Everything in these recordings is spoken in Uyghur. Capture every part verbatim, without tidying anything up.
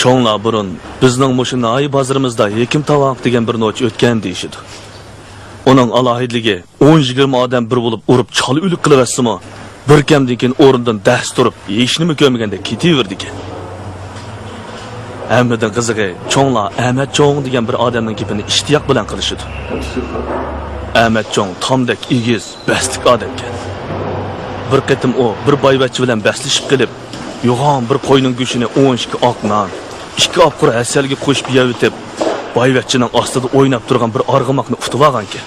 چوڭلار بۇرۇن بىزنىڭ مۇشۇ ناھىيە بازىرىمىزدا ھېكىم تاۋاق دېگەن بىر نوچى ئۆتكەن دېيىشىدۇ. ئۇنىڭ ئالاھىدىلىكى، ئون يىگىرمە ئادەم بىر بولۇپ ئۇرۇپ چالا ئۆلۈك قىلىۋەتسىمۇ، بىر كەمدىن كېيىن ئورنىدىن دەس تۇرۇپ، ھېچنېمە كۆرمىگەندەك كېتىۋېرىدىكەن. ھەممىدىن قىزىقى، چوڭلار ئەمەت چوڭ دېگەن بىر ئادەمنىڭ گېپىنى ئىشتىياق بىلەن قىلىشىدۇ. ئەمەت چوڭ تامدەك ئېگىز، بەستلىك ئادەمكەن. بىر قېتىم ئۇ بىر بايۋەچچە بىلەن بەسلىشىپ قېلىپ، يوغان بىر قوينىڭ گۆشىنى ئون ئىككى ئاق نان، ئىككى ئاپقۇر ھەسەلگە قوشۇپ يەۋېتىپ، بايۋەچچىنىڭ ئاستىدا ئويناپ تۇرغان بىر ئارغىماقنى ئۇتۇۋالغانىكەن.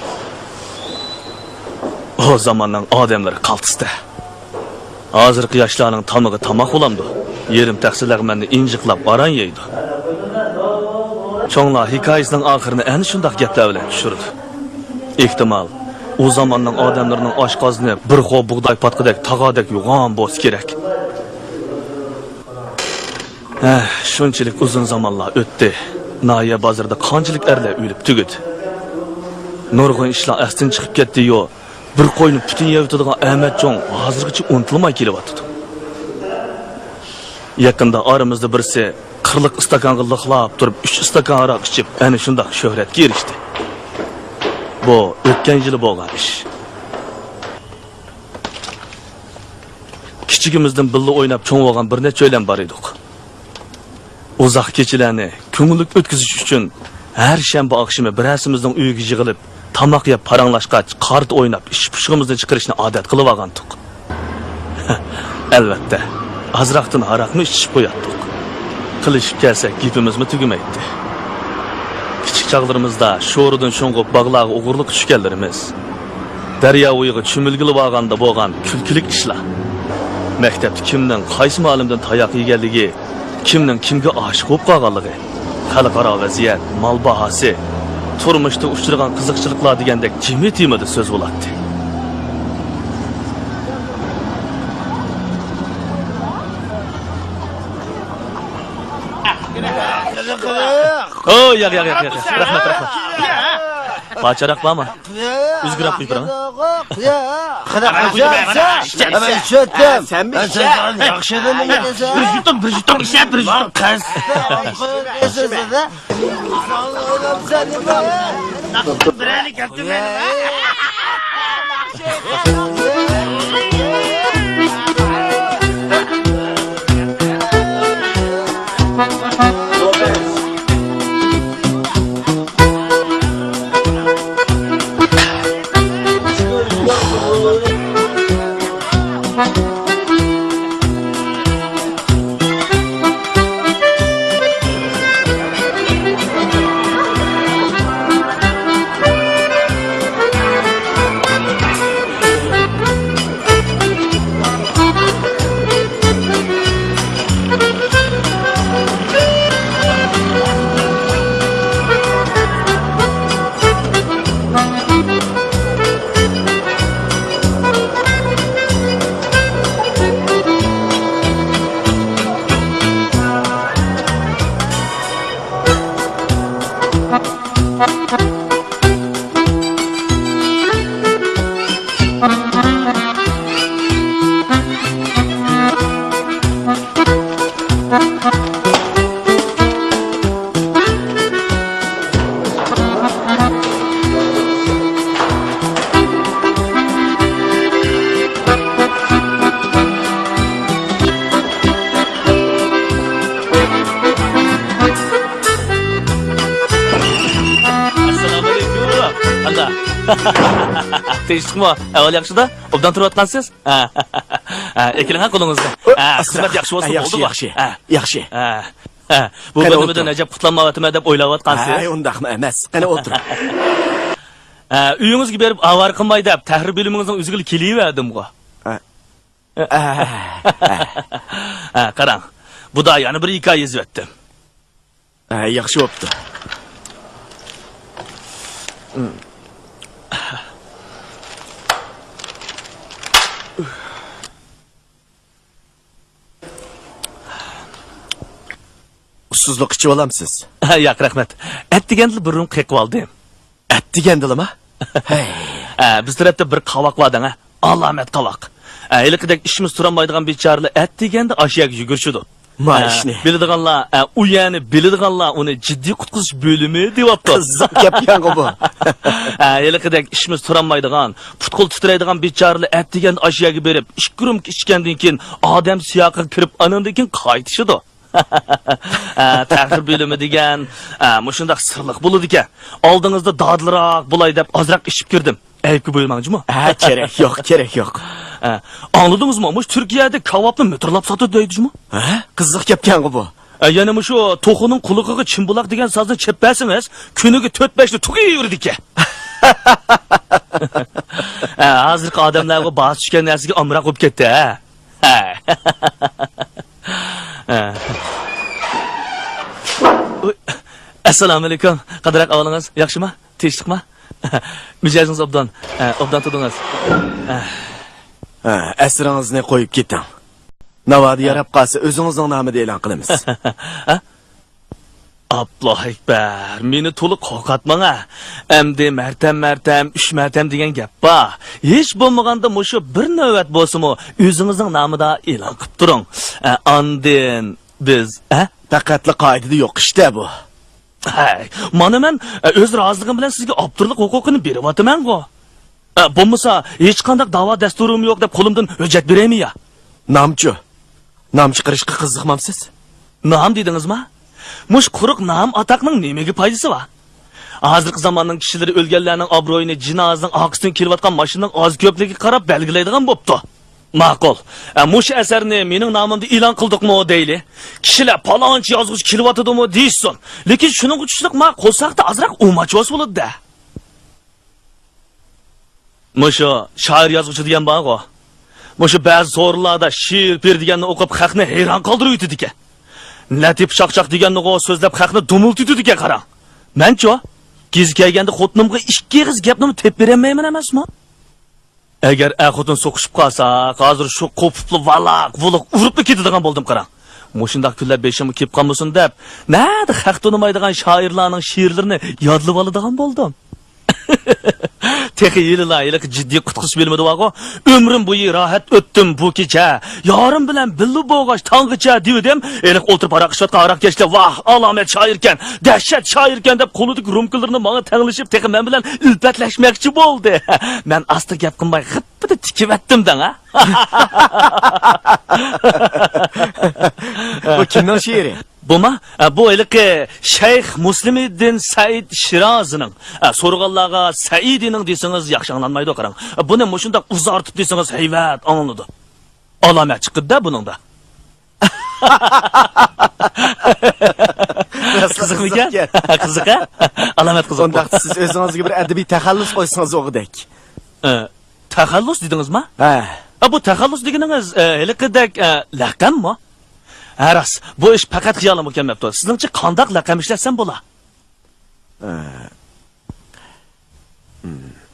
ئۇ زاماننىڭ ئادەملىرى قالتىستە. ھازىرقى ياشلارنىڭ تامىقى تاماق بولامدۇ؟ يېرىم تەخسە لەغمەننى ئىنجىقلاپ ئاران يەيدۇ. چوڭلار ھېكايىسىنىڭ ئاخىرىنى ئەنە شۇنداق گەپلەر بىلەن چۈشۈرىدۇ. ئېھتىمال، ئۇ زاماننىڭ ئادەملىرىنىڭ ئاشقازىنى بىر خو بۇغداي پاتقىدەك تاغاردەك يوغان بولسا كېرەك. ھە، شۇنچىلىك ئۇزۇن زامانلار ئۆتتى. ناھىيە بازىرىدا قانچىلىك ئەرلەر ئۆلۈپ تۈگىدى. نۇرغۇن ئىشلار ئەستىن چىقىپ كەتتى-يۇ، بىر قوينى پۈتۈن يەۋېتىدىغان ئەمەت چوڭ ھازىرغىچە ئۇنتۇلماي كېلىۋاتىدۇ. يېقىندا ئارىمىزدا بىرسى قىرلىق ئىستاكانغا لىقلاپ تۇرۇپ، ئۈچ ئىستاكان ھاراق ئىچىپ، ئەنە شۇنداق شۆھرەتكە ئېرىشتى. بۇ ئۆتكەن يىلى بولغان ئىش. كىچىكىمىزدىن بىللە ئويناپ چوڭ بولغان بىر نەچچە ئۆيلەن بار ئىدۇق. ئۇزاق كېچىلەرنى كۆڭۈللۈك ئۆتكۈزۈش ئۈچۈن ھەر شەنبە ئاخشىمى بىرەرسىمىزنىڭ ئۆيىگە يىغىلىپ، تاماق يەپ پاراڭلاشقاچ، قارتا ئويناپ، ئىچ پۇشۇقىمىزنى چىقىرىشنى ئادەت قىلىۋالغانتۇق. ئەلۋەتتە، ئازراقتىن ھاراقمۇ ئىچىشىپ قوياتتۇق. قىلىشىپ كەلسەك، گېپىمىزمۇ تۈگىمەيتتى. كىچىك چاغلىرىمىزدا شورىدىن شۇڭغۇپ باغلارغا ئوغرىلىققا چۈشكەنلىرىمىز، دەريا بويىغا چۆمۈلگىلى بارغاندا بولغان كۈلكىلىك ئىشلار. مەكتەپتە كىمنىڭ قايسى مۇئەللىمدىن تاياق يېگەنلىكى، كىمنىڭ كىمگە ئاشىق بولۇپ قالغانلىقى، خەلقئارا ۋەزىيەت، مال باھاسى، تۇرمۇشتا ئۇچرىغان قىزىقچىلىقلار دېگەندەك جىمى تېمىدا سۆز بولاتتى. ئو، ياق، ياق، ياق، ياق. رەھمەت، رەھمەت. پاچاراق بارمۇ؟ ئۈزگۈرەپ قويۇپ بېرىڭ. قېنى، ئەمەن ئىچەتتىم. ئەمەن سەن ياخشى ئادەم. بىر يۇتۇم، بىر يۇتۇم ئىچە، بىر يۇتۇم. بىرەرنى كەلتۈرمەيدىم. ئەسسالامۇئەلەيكۇم. قانداق؟ تىنچلىقمۇ؟ ئەھۋال ياخشىدا؟ ئوبدان تۇرۇۋاتقانسىز؟ ھە. ھە، ئەكېلىڭ ھە قولىڭىزنى. ھە، ئاستا. خىزمەت ياخشى بولسا ھە، ياخشى، بولدىمۇ؟ ياخشى. ھە. ياخشى. ھە. ھە. بۇ قېنى بۆلمىدىن ئولتۇر. ئەجەب قۇتۇلالمايۋاتىمەن دەپ ئويلاۋاتقانسىز؟ ھەي، ئۇنداقمۇ ئەمەس. قېنى ئولتۇر. ھە، ئۆيىڭىزگە بېرىپ ئاۋارە قىلماي دەپ تەھرىر بۆلۈمىڭىزنىڭ ئۆزىگىلا كېلىۋەردىمغۇ. ھە. ھە، قاراڭ. بۇدا يەنە بىر ھېكايە يېزىۋەتتىم. ھە، ياخشى بوپتۇ. ئۇسسۇزلۇق ئىچىۋالامسىز؟ ھە، ياق، رەھمەت. ئەتىگەندىلا بۇرۇن قېقىۋالدىم. ئەتىگەندىلىما؟ ھەي. ھە، بىز تەرەپتە بىر قاۋاق بار دەڭ، ھە. ئالامەت قاۋاق. ھە، ھېلىقىدەك ئىشىمىز تۇرالمايدىغان بىچارىلەر ئەتىگەندە ئاشۇ يەرگە يۈگۈرۈشىدۇ. ما ئىشنى. بىلىدىغانلار، ئە، ئۇ يەرنى بىلىدىغانلار ئۇنى جىددىي قۇتقۇزۇش بۆلۈمى دېۋاپتۇ. قىزىق گەپكەنغۇ بۇ. ئە، ھېلىقىدەك ئىشمىز تۇرالمايدىغان، پۇت-قول تىترەيدىغان بىچارىلەر ئەتىگەندە ئاشۇ يەرگە بېرىپ، ئىككى رومكا ئىچكەندىن كېيىن ئادەم سىياقىغا كىرىپ، ئانىڭدىن كېيىن قايتىشىدۇ. ئە، تەخىر بۆلۈمى دېگەن، ئە، مۇشۇنداق سىرلىق بولىدىكەن. ئالدىڭىزدا دادىلراق بولاي دەپ ئازراق ئىچىپ كىردىم. ئەيىبكە بۇيرۇماڭ جۇمۇ. ھە، كېرەك يوق، كېرەك يوق. ئە، ئاڭلىدىڭىزمۇ؟ مۇشۇ تۈركىيەدە كاۋاپنى مىتىرلاپ ساتىدۇ دەيدۇ جۇمۇ. ھە؟ قىزىق گەپكەنغۇ بۇ. ئە، يەنە مۇشۇ توخۇنىڭ قۇلىقىغا چىمبۇلاق دېگەن سازنى چېلىپ بەرسىڭىز، كۈنىگە تۆت-بەشنى تۇغۇۋېرىدىكەن. ئە، ھازىرقى ئادەملەرغۇ باھاسى چۈشكەن نەرسىگە ئامراق بولۇپ كەتتى، ھە؟ ھە. ھە. ئۇي، ئەسسالامۇئەلەيكۇم. قانداق ئەھۋالىڭىز؟ ياخشىمۇ؟ تىنچلىقمۇ؟ مىجەزىڭىز ئوبدان، ئە، ئوبدان تۇردىڭىز. ئە. ھە، ئەسىرىڭىزنى قويۇپ كېتىڭ. ناۋادا ھە. ياراپ قالسا، ئۆزىڭىزنىڭ نامىدا ئېلان قىلىمىز. ھە؟ ئاللاھۇ ئەكبەر، مېنى تولا قورقاتماڭ ھە. ئەمدى مەرتەم-مەرتەم، ئۈچ مەرتەم دېگەن گەپ بار. ھېچ بولمىغاندا مۇشۇ بىر نۆۋەت بولسىمۇ ئۆزىڭىزنىڭ نامىدا ئېلان قىلىپ تۇرۇڭ. ئە، ئاندىن بىز، ئە؟ پەقەتلا قائىدىدە يوق ئىش-دە بۇ. ھەي، مانا مەن، ئە، ئۆز رازىلىقىم بىلەن سىزگە ئاپتورلۇق ھوقۇقىنى بېرىۋاتىمەنغۇ. ئە، بولمىسا، ھېچقانداق داۋا دەستۇرۇم يوق دەپ قولۇمدىن ھۆججەت بېرەيمۇ يا؟ نام-چۇ؟ نام چىقىرىشقا قىزىقمامسىز؟ نام دېدىڭىزما؟ مۇشۇ قۇرۇق نام-ئاتاقنىڭ نېمىگە پايدىسى بار؟ ھازىرقى زاماننىڭ كىشىلىرى ئۆلگەنلەرنىڭ ئابرۇيىنى جىنازىسىنىڭ ئارقىسىدىن كېلىۋاتقان ماشىنىنىڭ ئاز-كۆپلۈكىگە قاراپ بەلگىلەيدىغان بوپتۇ. ماقۇل. ئە، مۇشۇ ئەسەرنى مېنىڭ نامىمدا ئېلان قىلدۇقمۇ دەيلى. كىشىلەر پالانچى يازغۇچى كېلىۋاتىدىمۇ دېيىشسۇن. لېكىن شۇنىڭغا چۈشلۈك ما قورساقتا ئازراق ئۇماچ بولسا بولىدۇ-دە. مۇشۇ شائىر يازغۇچى دېگەن بارغۇ. مۇشۇ بەزى سورۇنلاردا شېئىر پېئىر دېگەننى ئوقۇپ خەقنى ھەيران قالدۇرۇۋېتىدىكەن. لەتىپ چاقچاق دېگەننىغۇ سۆزلەپ خەقنى دومۇلتىتىدىكەن قاراڭ. مەنچۇ؟ گېزى كەلگەندە خوتۇنۇمغا ئىككى ئېغىز گەپنىمۇ تېپىپ بېرەلمەيمەن ئەمەسمۇ؟ ئەگەر ئەر-خوتۇن سوقۇشۇپ قالساق، ھازىر شۇ قوپۇپلا ۋالاق-ۋۇلۇق ئۇرۇپلا كېتىدىغان بولدۇم قاراڭ. مۇشۇنداق كۈنلەر بېشىمغا كېلىپ قالمىسۇن دەپ، نەدە خەق تونۇمايدىغان شائىرلارنىڭ شېئىرلىرىنى يادلىۋالىدىغان بولدۇم. تېخى ھېلىلا ھېلىقى جىددىي قۇتقۇزۇش بۆلۈمىدە بارغۇ، ئۆمرۈم بويى راھەت ئۆتتۈم بۇ كېچە، يارىم بىلەن بىللە بولغاچ تاڭغىچە دېۋىدىم. ھېلىقى ئولتۇرۇپ ھاراق ئىچىۋاتقان ھاراقكەشلەر، ۋاھ، ئالامەت شائىركەن، دەھشەت شائىركەن دەپ قولىدىكى رومكىلىرىنى ماڭا تەڭلىشىپ، تېخى مەن بىلەن ئۈلپەتلەشمەكچى بولدى. مەن ئاستا گەپ قىلماي غىپپىدە تىكىۋەتتىم دەڭ، ھە؟ بۇ كىمنىڭ شېئىرى؟ بۇما؟ ئە، بۇ ھېلىقى شەيخ مۇسلىمىدىن سەئىد شىرازىنىڭ. ئە، سورىغانلارغا سەئىدىنىڭ دېسىڭىز ياخشى ئاڭلانمايدۇ، قاراڭ. ئە، بۇنى مۇشۇنداق ئۇزارتىپ دېسىڭىز ھەيۋەت ئاڭلىنىدۇ. ئالامەت چىقىدۇ-دە بۇنىڭدا. قىزىقمىكەن؟ قىزىق، ھە؟ ئالامەت قىزىق. ئۇنداقتا سىز ئۆزىڭىزگە بىر ئەدەبىي تەخەللۇس قويسىڭىز ئوغۇدەك. ئە، تەخەللۇس دېدىڭىزما؟ ھە. ئە، بۇ تەخەللۇس دېگىنىڭىز، ئە، ھېلىقىدەك، ئە، لەقەممۇ؟ ھە، راست. بۇ ئىش پەقەت خىيالىمغا كەلمەپتۇ. سىزنىڭچە قانداق لەقەم ئىشلەتسەم بولا؟ ئە،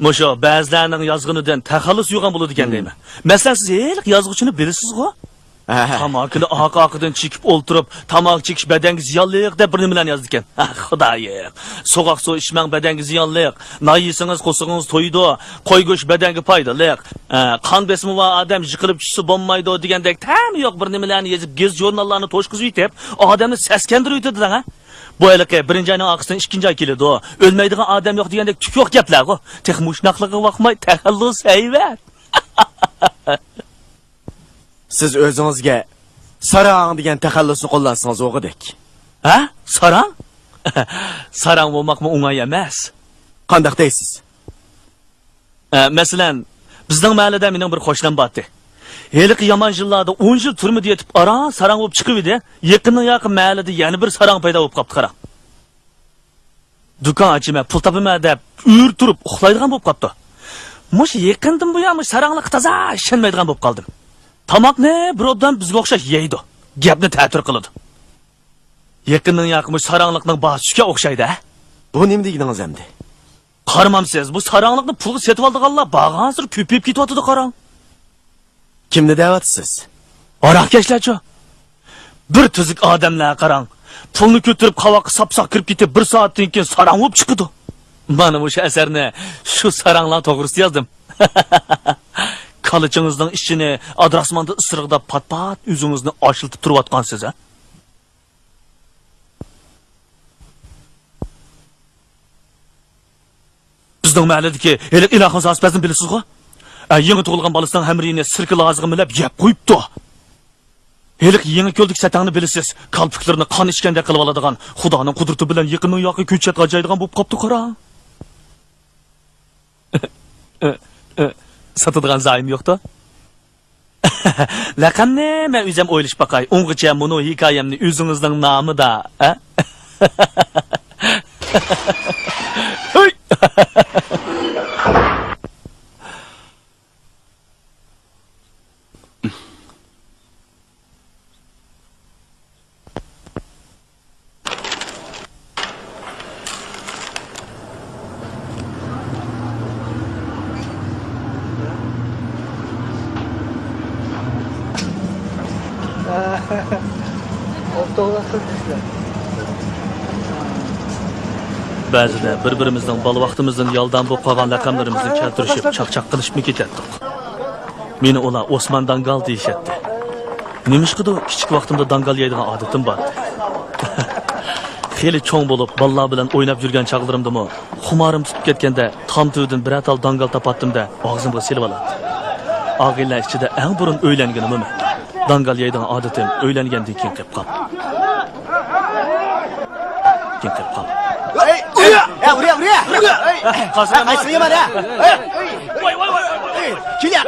مۇشۇ بەزىلەرنىڭ يازغىنىدىن تەخەللۇس يوغان بولىدىكەن دەيمەن. مەسىلەن، سىز ھېلىقى يازغۇچىنى بىلىسىزغۇ؟ ھە. تاماكىنى ئارقا-ئارقىدىن چېكىپ ئولتۇرۇپ، تاماكا چېكىش بەدەنگە زىيانلىق دەپ بىر نېمىلەرنى يازىدىكەن. ئاھ، خۇدايىم. سوغۇق سۇ ئىچمەڭ، بەدەنگە زىيانلىق. نان يېسىڭىز، قورسىقىڭىز تويىدۇ. قوي گۆشى بەدەنگە پايدىلىق. ئە، قان بېسىمى بار ئادەم يىقىلىپ چۈشسە بولمايدۇ دېگەندەك تەمى يوق بىر نېمىلەرنى يېزىپ، گېزىت-ژۇرناللارنى توشقۇزۇۋېتىپ، ئادەمنى سەسكەندۈرۈۋېتىدۇ دەڭ، ھە؟ بۇ ھېلىقى بىرىنچى ئاينىڭ ئارقىسىدىن ئىككىنچى ئاي كېلىدۇ. ئۆلمەيدىغان ئادەم يوق دېگەندەك تۈك يوق گەپلەرغۇ. تېخى مۇشۇنداقلىقىغا باقماي، تەخەللۇس ھەيۋەت. سىز ئۆزىڭىزگە ساراڭ دېگەن تەخەللۇسنى قوللانسىڭىز ئوغۇدەك. ھە؟ ساراڭ؟ ساراڭ بولماقمۇ ئوڭاي ئەمەس. قانداق دەيسىز؟ ئە، مەسىلەن، بىزنىڭ مەھەللىدە مېنىڭ بىر قوشنام بارتى. ھېلىقى يامان يىللاردا ئون يىل تۈرمىدە يېتىپ ئاران ساراڭ بولۇپ چىقىۋىدى. يېقىننىڭ ياقى مەھەللىدە يەنە بىر ساراڭ پەيدا بولۇپ قاپتۇ قاراڭ. دۇكان ئاچىمەن، پۇل تاپىمەن دەپ ئۆرە تۇرۇپ ئۇخلايدىغان بولۇپ قاپتۇ. مۇشۇ يېقىندىن بۇيان مۇشۇ ساراڭلىققا تازا ئىشەنمەيدىغان بولۇپ قالدىم. تاماقنى بىر ئوبدان بىزگە ئوخشاش يەيدۇ. گەپنى تەتۈر قىلىدۇ. يېقىننىڭ ياقى مۇشۇ ساراڭلىقنىڭ باھاسى چۈشكەن ئوخشايدۇ، ھە؟ بۇ نېمە دېگىنىڭىز ئەمدى؟ قارىمامسىز، بۇ ساراڭلىقنى پۇلغا سېتىۋالىدىغانلار بارغانسېرى كۆپىيىپ كېتىۋاتىدۇ قاراڭ. كىمنى دەۋاتىسىز؟ ھاراقكەشلەرچۇ؟ بىر تۈزۈك ئادەملەر قاراڭ. پۇلنى كۆتۈرۈپ قاۋاققا ساپساق كىرىپ كېتىپ، بىر سائەتتىن كېيىن ساراڭ بولۇپ چىقىدۇ. مانا مۇشۇ ئەسەرنى شۇ ساراڭلار توغرىسىدا يازدىم. كالىچىڭىزنىڭ ئىچىنى ئادراسماندا ئىسرىغداپ پات-پات ئۆزىڭىزنى ئاشلىتىپ تۇرۇۋاتقانسىز، ھە؟ سىزنىڭ مەھەللىدىكى ھېلىقى ئىلاھىڭ ساسىپەزنى بىلىسىزغۇ؟ ئە، يېڭى تۇغۇلغان بالىسىنىڭ ھەمرىيىنى سىركىلا ئازىغا مىنەپ يەپ قويۇپتۇ. ھېلىقى يېڭى كۆلدىكى سەتەڭنى بىلىسىز، كالپۇكلىرىنى قان ئىچكەندەك قىلىۋالىدىغان، خۇدانىڭ قۇدرىتى بىلەن يېقىننىڭ ياقى كۆچەتكە ئاجايدىغان بولۇپ قاپتۇ، قارا. ساتىدىغان زايىم يوقتۇ؟ لەقەمنى مەن ئۆزۈم ئويلىشىپ باقاي. ئۇنغىچە مۇنۇ ھېكايەمنى ئۆزىڭىزنىڭ نامىدا، ھە؟ ھۇي! بەزىدە بىر-بىرىمىزنىڭ بالا ۋاقتىمىزدىن يالدام بولۇپ قالغان لەقەملىرىمىزنى كەلتۈرۈشۈپ، چاقچاق قىلىشىپمۇ كېتەتتۇق. مېنى ئۇلار ئوسمان داڭگال دېيىشەتتى. نېمىشقىدۇر كىچىك ۋاقتىمدا داڭگال يەيدىغان ئادىتىم بار. خېلى چوڭ بولۇپ، بالىلار بىلەن ئويناپ يۈرگەن چاغلىرىمدىمۇ خۇمارىم تۇتۇپ كەتكەندە، تام تۈۋىدىن بىرەر تال داڭگال تاپاتتىم-دە، ئاغزىمغا سېلىۋالاتتىم. ئاغىنىلەر ئىچىدە ئەڭ بۇرۇن ئۆيلەنگىنىمۇ مەن. داڭگال يەيدىغان ئادىتىم ئۆيلەنگەندىن كېيىن قېلىپ قالدى. كېيىن قېلىپ قالدى. ئۇرۇيا، ئۇرۇيا، ئۇرۇيا. قايسىڭ يامان ھە؟ ۋاي، ۋاي، ۋاي، ۋاي. كېلە.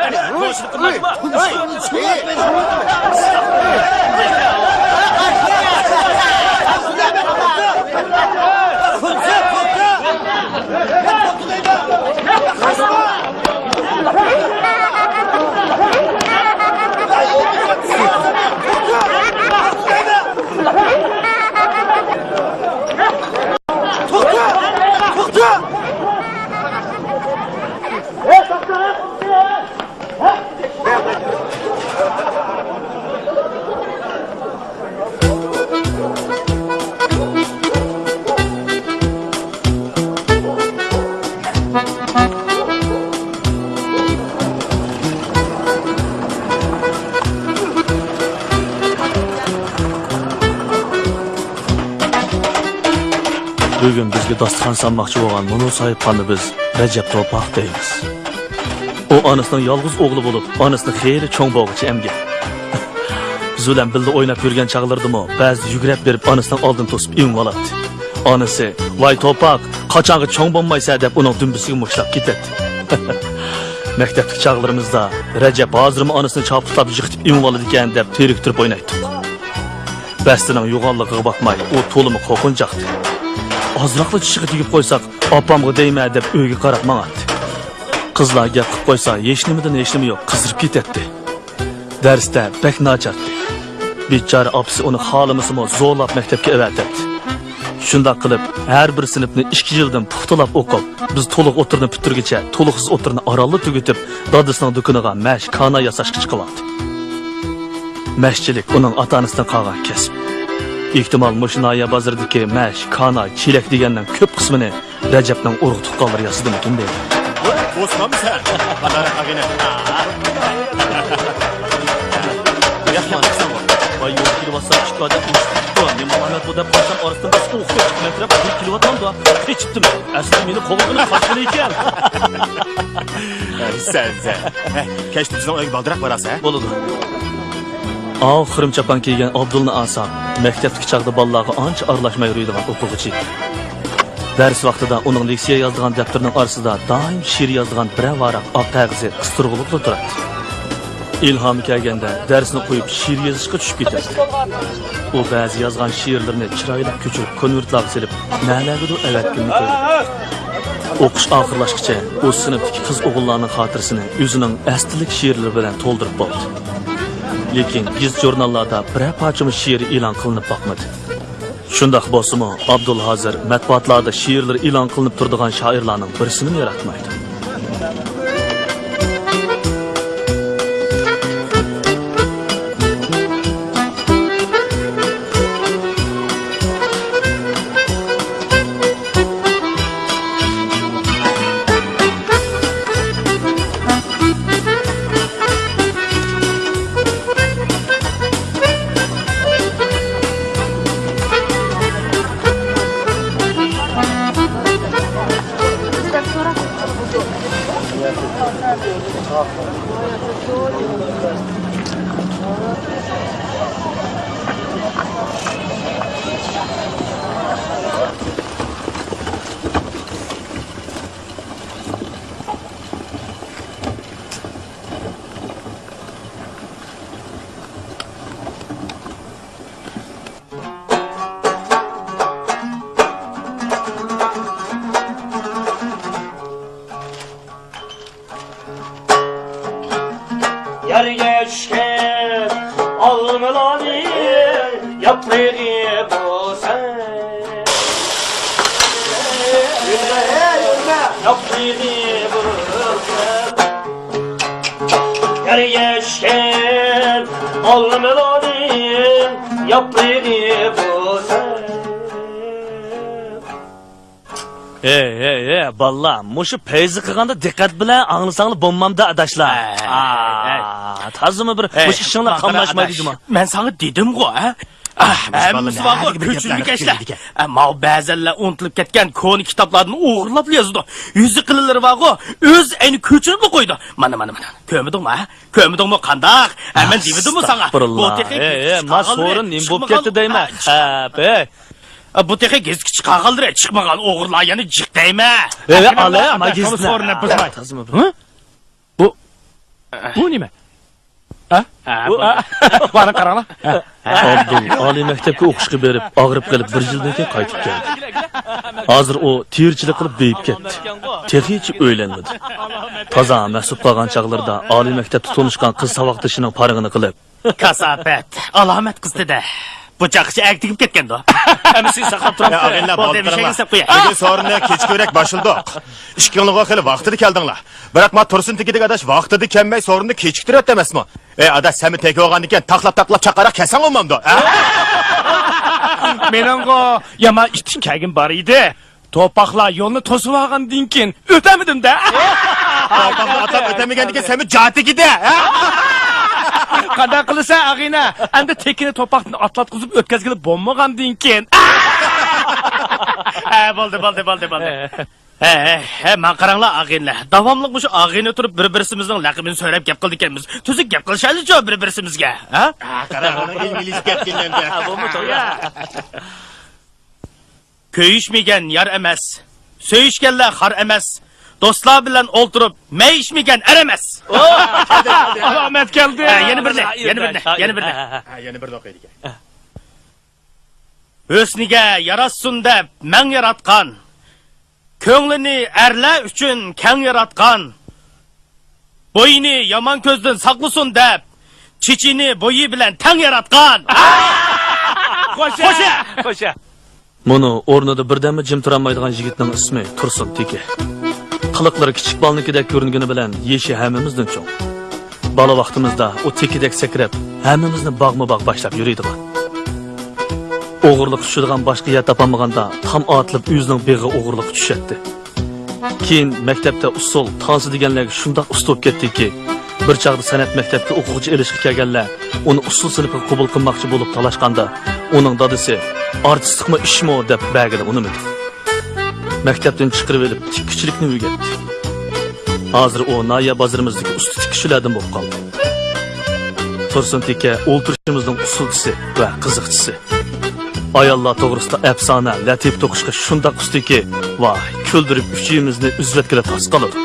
توختا! توختا! بۈگۈن بىزگە داستىخان سالماقچى بولغان مۇنۇ ساھىبخاننى بىز رەجەپ توپاق دەيمىز. ئۇ ئانىسىنىڭ يالغۇز ئوغلى بولۇپ، ئانىسىنى خېلى چوڭ بولغۇچە ئەمگەن. بىز بىلەن بىللە ئويناپ يۈرگەن چاغلىرىدىمۇ بەزىدە يۈگرەپ بېرىپ ئانىسىنىڭ ئالدىنى توسۇپ ئېڭىۋالاتتى. ئانىسى، «ۋاي توپاق، قاچانغا چوڭ بولمايسەن؟» دەپ ئۇنىڭ دۈمبىسىگە مۇشتلاپ كېتەتتى. مەكتەپتىكى چاغلىرىمىزدا رەجەپ ھازىرمۇ ئانىسىنى چاپلىقلاپ يىقىتىپ ئېڭىۋالىدىكەن دەپ تېرىكتۈرۈپ ئوينايتتۇق. بەستىنىڭ يوغانلىقىغا باقماي، ئۇ تولىمۇ قورقۇنچاقتى. ئازراقلا چىشىغا تېگىپ قويساق، «ئاپامغا دەيمەن» دەپ ئۆيگە قاراپ ماڭاتتى. قىزلار گەپ قىلىپ قويسا، ھېچنېمىدىن ھېچنېمە يوق، قىزىرىپ كېتەتتى. دەرستە بەك ناچارتى. بىچارە ئاپىسى ئۇنى خالىمىسىمۇ زورلاپ مەكتەپكە ئەۋەتەتتى. شۇنداق قىلىپ، ھەر بىر سىنىپنى ئىككى يىلدىن پۇختىلاپ ئوقۇپ، بىز تولۇق ئوتتۇرىنى پۈتتۈرگۈچە تولۇقسىز ئوتتۇرىنى ئارانلا تۈگىتىپ، دادىسىنىڭ دۇكىنىغا مەش، كانا ياساشقا چىقىۋالدى. مەشچىلىك ئۇنىڭ ئاتا-ئانىسىدىن قالغان كەسىپ. ئېھتىمال، مۇشۇ ناھىيە بازىرىدىكى مەش، كانا، چېلەك دېگەننىڭ كۆپ قىسمىنى رەجەپنىڭ ئۇرۇق-تۇغقانلىرى ياسىدىمىكىن دەيمەن. ئوسمانمۇ سەن؟ قانداق ئاغىنە؟ ياخشى قىلساڭغۇ. ۋاي، يول كېلىۋاتسا ئىككى ئادەم ئۇرۇشۇپ كېتىپتۇ. نېمە ئالامەت بۇ دەپ قارىسام، ئارىسىدىن بىرسى ئوق چېكىپ مەن تەرەپ ئۇرۇپ كېلىۋاتامدۇ. قېچىپتىم. ئەسلىدە مېنى قوغلىغىنى قاچقىنى ئىكەن. سەن، سەن. كەچتە بىزنىڭ ئۆيگە بالدۇراق بارارسەن، ھە؟ بولىدۇ. ئاۋۇ خۇرۇم چاپان كىيگەن ئابدۇلنى ئالساق، مەكتەپتىكى چاغدا بالىلارغا ئانچە ئارىلاشماي يۈرىدىغان ئوقۇغۇچى ئىدى. دەرس ۋاقتىدا ئۇنىڭ لېكسىيە يازىدىغان دەپتىرىنىڭ ئارىسىدا دائىم شېئىر يازىدىغان بىرەر ۋاراق ئاق قەغىزى قىستۇرغۇلۇقلا تۇراتتى. ئىلھامى كەلگەندە دەرسنى قويۇپ شېئىر يېزىشقا چۈشۈپ كېتەتتى. ئۇ بەزى يازغان شېئىرلىرىنى چىرايلىق كۆچۈرۈپ كونۋېرتلارغا سېلىپ، نەلەرگىدۇر ئەۋەتكىنىنى كۆردۈم. ئوقۇش ئاخىرلاشقىچە ئۇ سىنىپتىكى قىز-ئوغۇللارنىڭ خاتىرىسىنى ئۆزىنىڭ ئەستىنلىك شېئىرلىرى بىلەن تولدۇرۇپ بولدى. لېكىن گېزىت-ژۇرناللاردا بىرەر پارچىمۇ شېئىرى ئېلان قىلىنىپ باقمىدى. شۇنداق بولسىمۇ، ئابدۇل ھازىر مەتبۇئاتلاردا شېئىرلىرى ئېلان قىلىنىپ تۇرىدىغان شائىرلارنىڭ بىرسىنىمۇ ياراتمايدۇ. ياپرىقى بولسا، ياپرىقى بولسا، يەرگە چۈشكەن ئالمىلارنىڭ ياپرىقى بولسا. ئەي، ئەي، ئەي، بالىلار، مۇشۇ پەيزى قىلغاندا دىققەت بىلەن ئاڭلىساڭلار بولمامدۇ، ئاداشلار؟ ئەي، ئەي، ئەي. ئا، تازىمۇ بىر ئەي، مۇشۇ ئىشىڭلار قاملاشمايدۇ جۇمۇ. مەن ساڭا دېدىمغۇ، ھە؟ ئا، ھەممىسى بارغۇ، كۆچۈرمە كەشلەر. ئا، ماۋۇ بەزەنلەر ئۇنتۇلۇپ كەتكەن كونا كىتابلاردىن ئوغرىلاپلا يازىدۇ. يۈزى قىلىنلىرى بارغۇ، ئۆزى ئەينى كۆچۈرۈپلا قويىدۇ. مانا، مانا، مانا. كۆرمىدىڭمۇ، ھە؟ كۆرمىدىڭمۇ قانداق؟ ھە، مەن دېمىدىممۇ ساڭا؟ ئەستەغپۇرۇللا. بۇ تېخى ئەي، ئەي، ما سورۇن نېمە بولۇپ كەتتى دەيمەن؟ ھە، ئەي. ئا، بۇ تېخى گېزىتكە چىقارغانلىرى، چىقمىغان ئوغرىلار يەنە جىق دەيمەن. ئەي، ئەي، ئاكىمەن ئالا، بۇ ما گېزىتنى. سورۇننى بۇزماي. ھە؟ بۇ، بۇ نېمە؟ ھە؟ ھە، بۇ، بۇ. ھە، بارىڭ قاراڭلار. ھە. ئابدۇل ئالىي مەكتەپكە ئوقۇشقا بېرىپ، ئاغرىپ قېلىپ، بىر يىلدىن كېيىن قايتىپ كەلدى. ھازىر ئۇ تېرىچىلىك قىلىپ بېيىپ كەتتى. تېخىچە ئۆيلەنمىدى. تازا مەستۇرۇپ قالغان چاغلىرىدا ئالىي مەكتەپتە تونۇشقان قىز ساۋاقدىشىنىڭ پارىڭىنى قىلىپ، كاساپەت، ئالامەت قىز دېدى. بۇ چاقچى ئەگىتىپ كەتكەندۇ. ئەمما سىز ساقلاپ تۇرامسىز؟ يا، ئاغىنىلەر، بولدى، بولدى، مۇشۇ قىلىڭلار. ھېساب قوياي. بۈگۈن سورۇننى كېچە كۆرەك باشلىدۇق. ئىككىڭلارغۇ خېلى ۋاقتىدا كەلدىڭلار. بىراق، ما تۇرسۇن تېكىدىكى ئاداش ۋاقتىدا كەلمەي سورۇننى كېچىكتۈرۈۋەتتى ئەمەسمۇ؟ ئەي، ئاداش، سەنمۇ تېكە بولغاندىكىن تاقلاپ-تاقلاپ چاققانراق كەلسەڭ بولمامدۇ، ھە؟ مېنىڭغۇ يامان ئىتتىك كەلگۈم بار ئىدى. توپاقلار يولنى توسۇۋالغاندىن كېيىن ئۆتەلمىدىم-دە. توپاقنى ئاتلاپ ئۆتەلمىگەندىن كېيىن سەنمۇ جاتىكىدە، ھە؟ قانداق قىلىسەن، ئاغىنە؟ ئەمدى تېكىنى توپاقتىن ئاتلاتقۇزۇپ ئۆتكەزگىلى بولمىغاندىن كېيىن. ھە، بولدى، بولدى، بولدى، بولدى. ھە، ھە، ھە، ماڭا قاراڭلار، ئاغىنىلەر. داۋاملىق مۇشۇ ئاغىنە تۇرۇپ بىر-بىرسىمىزنىڭ لەقىمىنى سۆرەپ گەپ قىلىدىكەنمىز. تۈزۈك گەپ قىلىشايلىچۇ بىر-بىرسىمىزگە، ھە؟ ھە، قاراڭ، ئىنگلىز گەپ قىلغاندا. ھە، بولمىدۇ، يا. كۆيۈشمىگەن يار ئەمەس، سۆيۈشكەنلەر خار ئەمەس، دوستلار بىلەن ئولتۇرۇپ مەيىشمىگەن ئەر ئەمەس. ئالامەت كەلدى. ھە، يەنە بىرنى، يەنە بىرنى، يەنە بىرنى. ھە، يەنە بىرنى ئوقۇيدىكەن. ھۆسنىگە ياراشسۇن دەپ مەڭ ياراتقان، كۆڭلىنى ئەرلەر ئۈچۈن كەڭ ياراتقان، بويىنى يامان كۆزدىن ساقلىسۇن دەپ، چېچىنى بويى بىلەن تەڭ ياراتقان. خوشە! خوشە! خوشە! مۇنۇ ئورنىدا بىردەممۇ جىم تۇرالمايدىغان يىگىتنىڭ ئىسمى تۇرسۇن تېكى. قىلىقلىرى كىچىك بالىنىڭكىدەك كۆرۈنگىنى بىلەن يېشى ھەممىمىزدىن چوڭ. بالا ۋاقتىمىزدا ئۇ تېكىدەك سەكرەپ، ھەممىمىزنى باغمۇ باغ باشلاپ يۈرىدىغان. ئوغرىلىققا چۈشىدىغان باشقا يەر تاپالمىغاندا تام ئاتىلىپ ئۆزىنىڭ بېغى ئوغرىلىققا چۈشەتتى. كېيىن مەكتەپتە ئۇسسۇل، تانسا دېگەنلەرگە شۇنداق ئۇستا بولۇپ كەتتىكى، بىر چاغدا سەنئەت مەكتەپكە ئوقۇغۇچى ئېلىشقا كەلگەنلەر ئۇنى ئۇسسۇل سىنىپىغا قوبۇل قىلماقچى بولۇپ تالاشقاندا، ئۇنىڭ دادىسى «ئارتىسلىقمۇ ئىشمۇ؟» دەپ بەرگىلى ئۇنىمىدى. مەكتەپتىن چىقىرىۋېلىپ تىككۈچىلىكنى ئۆگەتتى. ھازىر ئۇ ناھىيە بازىرىمىزدىكى ئۇستا تىككۈچىلەردىن بولۇپ قالدى. تۇرسۇن تېكە ئولتۇرۇشىمىزنىڭ ئۇسسۇلچىسى ۋە قىزىقچىسى. ئاياللار توغرىسىدا ئەپسانە، لەتىپە توقۇشقا شۇنداق ئۇستىكى، ۋاي، كۈلدۈرۈپ ئۈچىيىمىزنى ئۈزۈۋەتكىلى تاس قالىدۇ.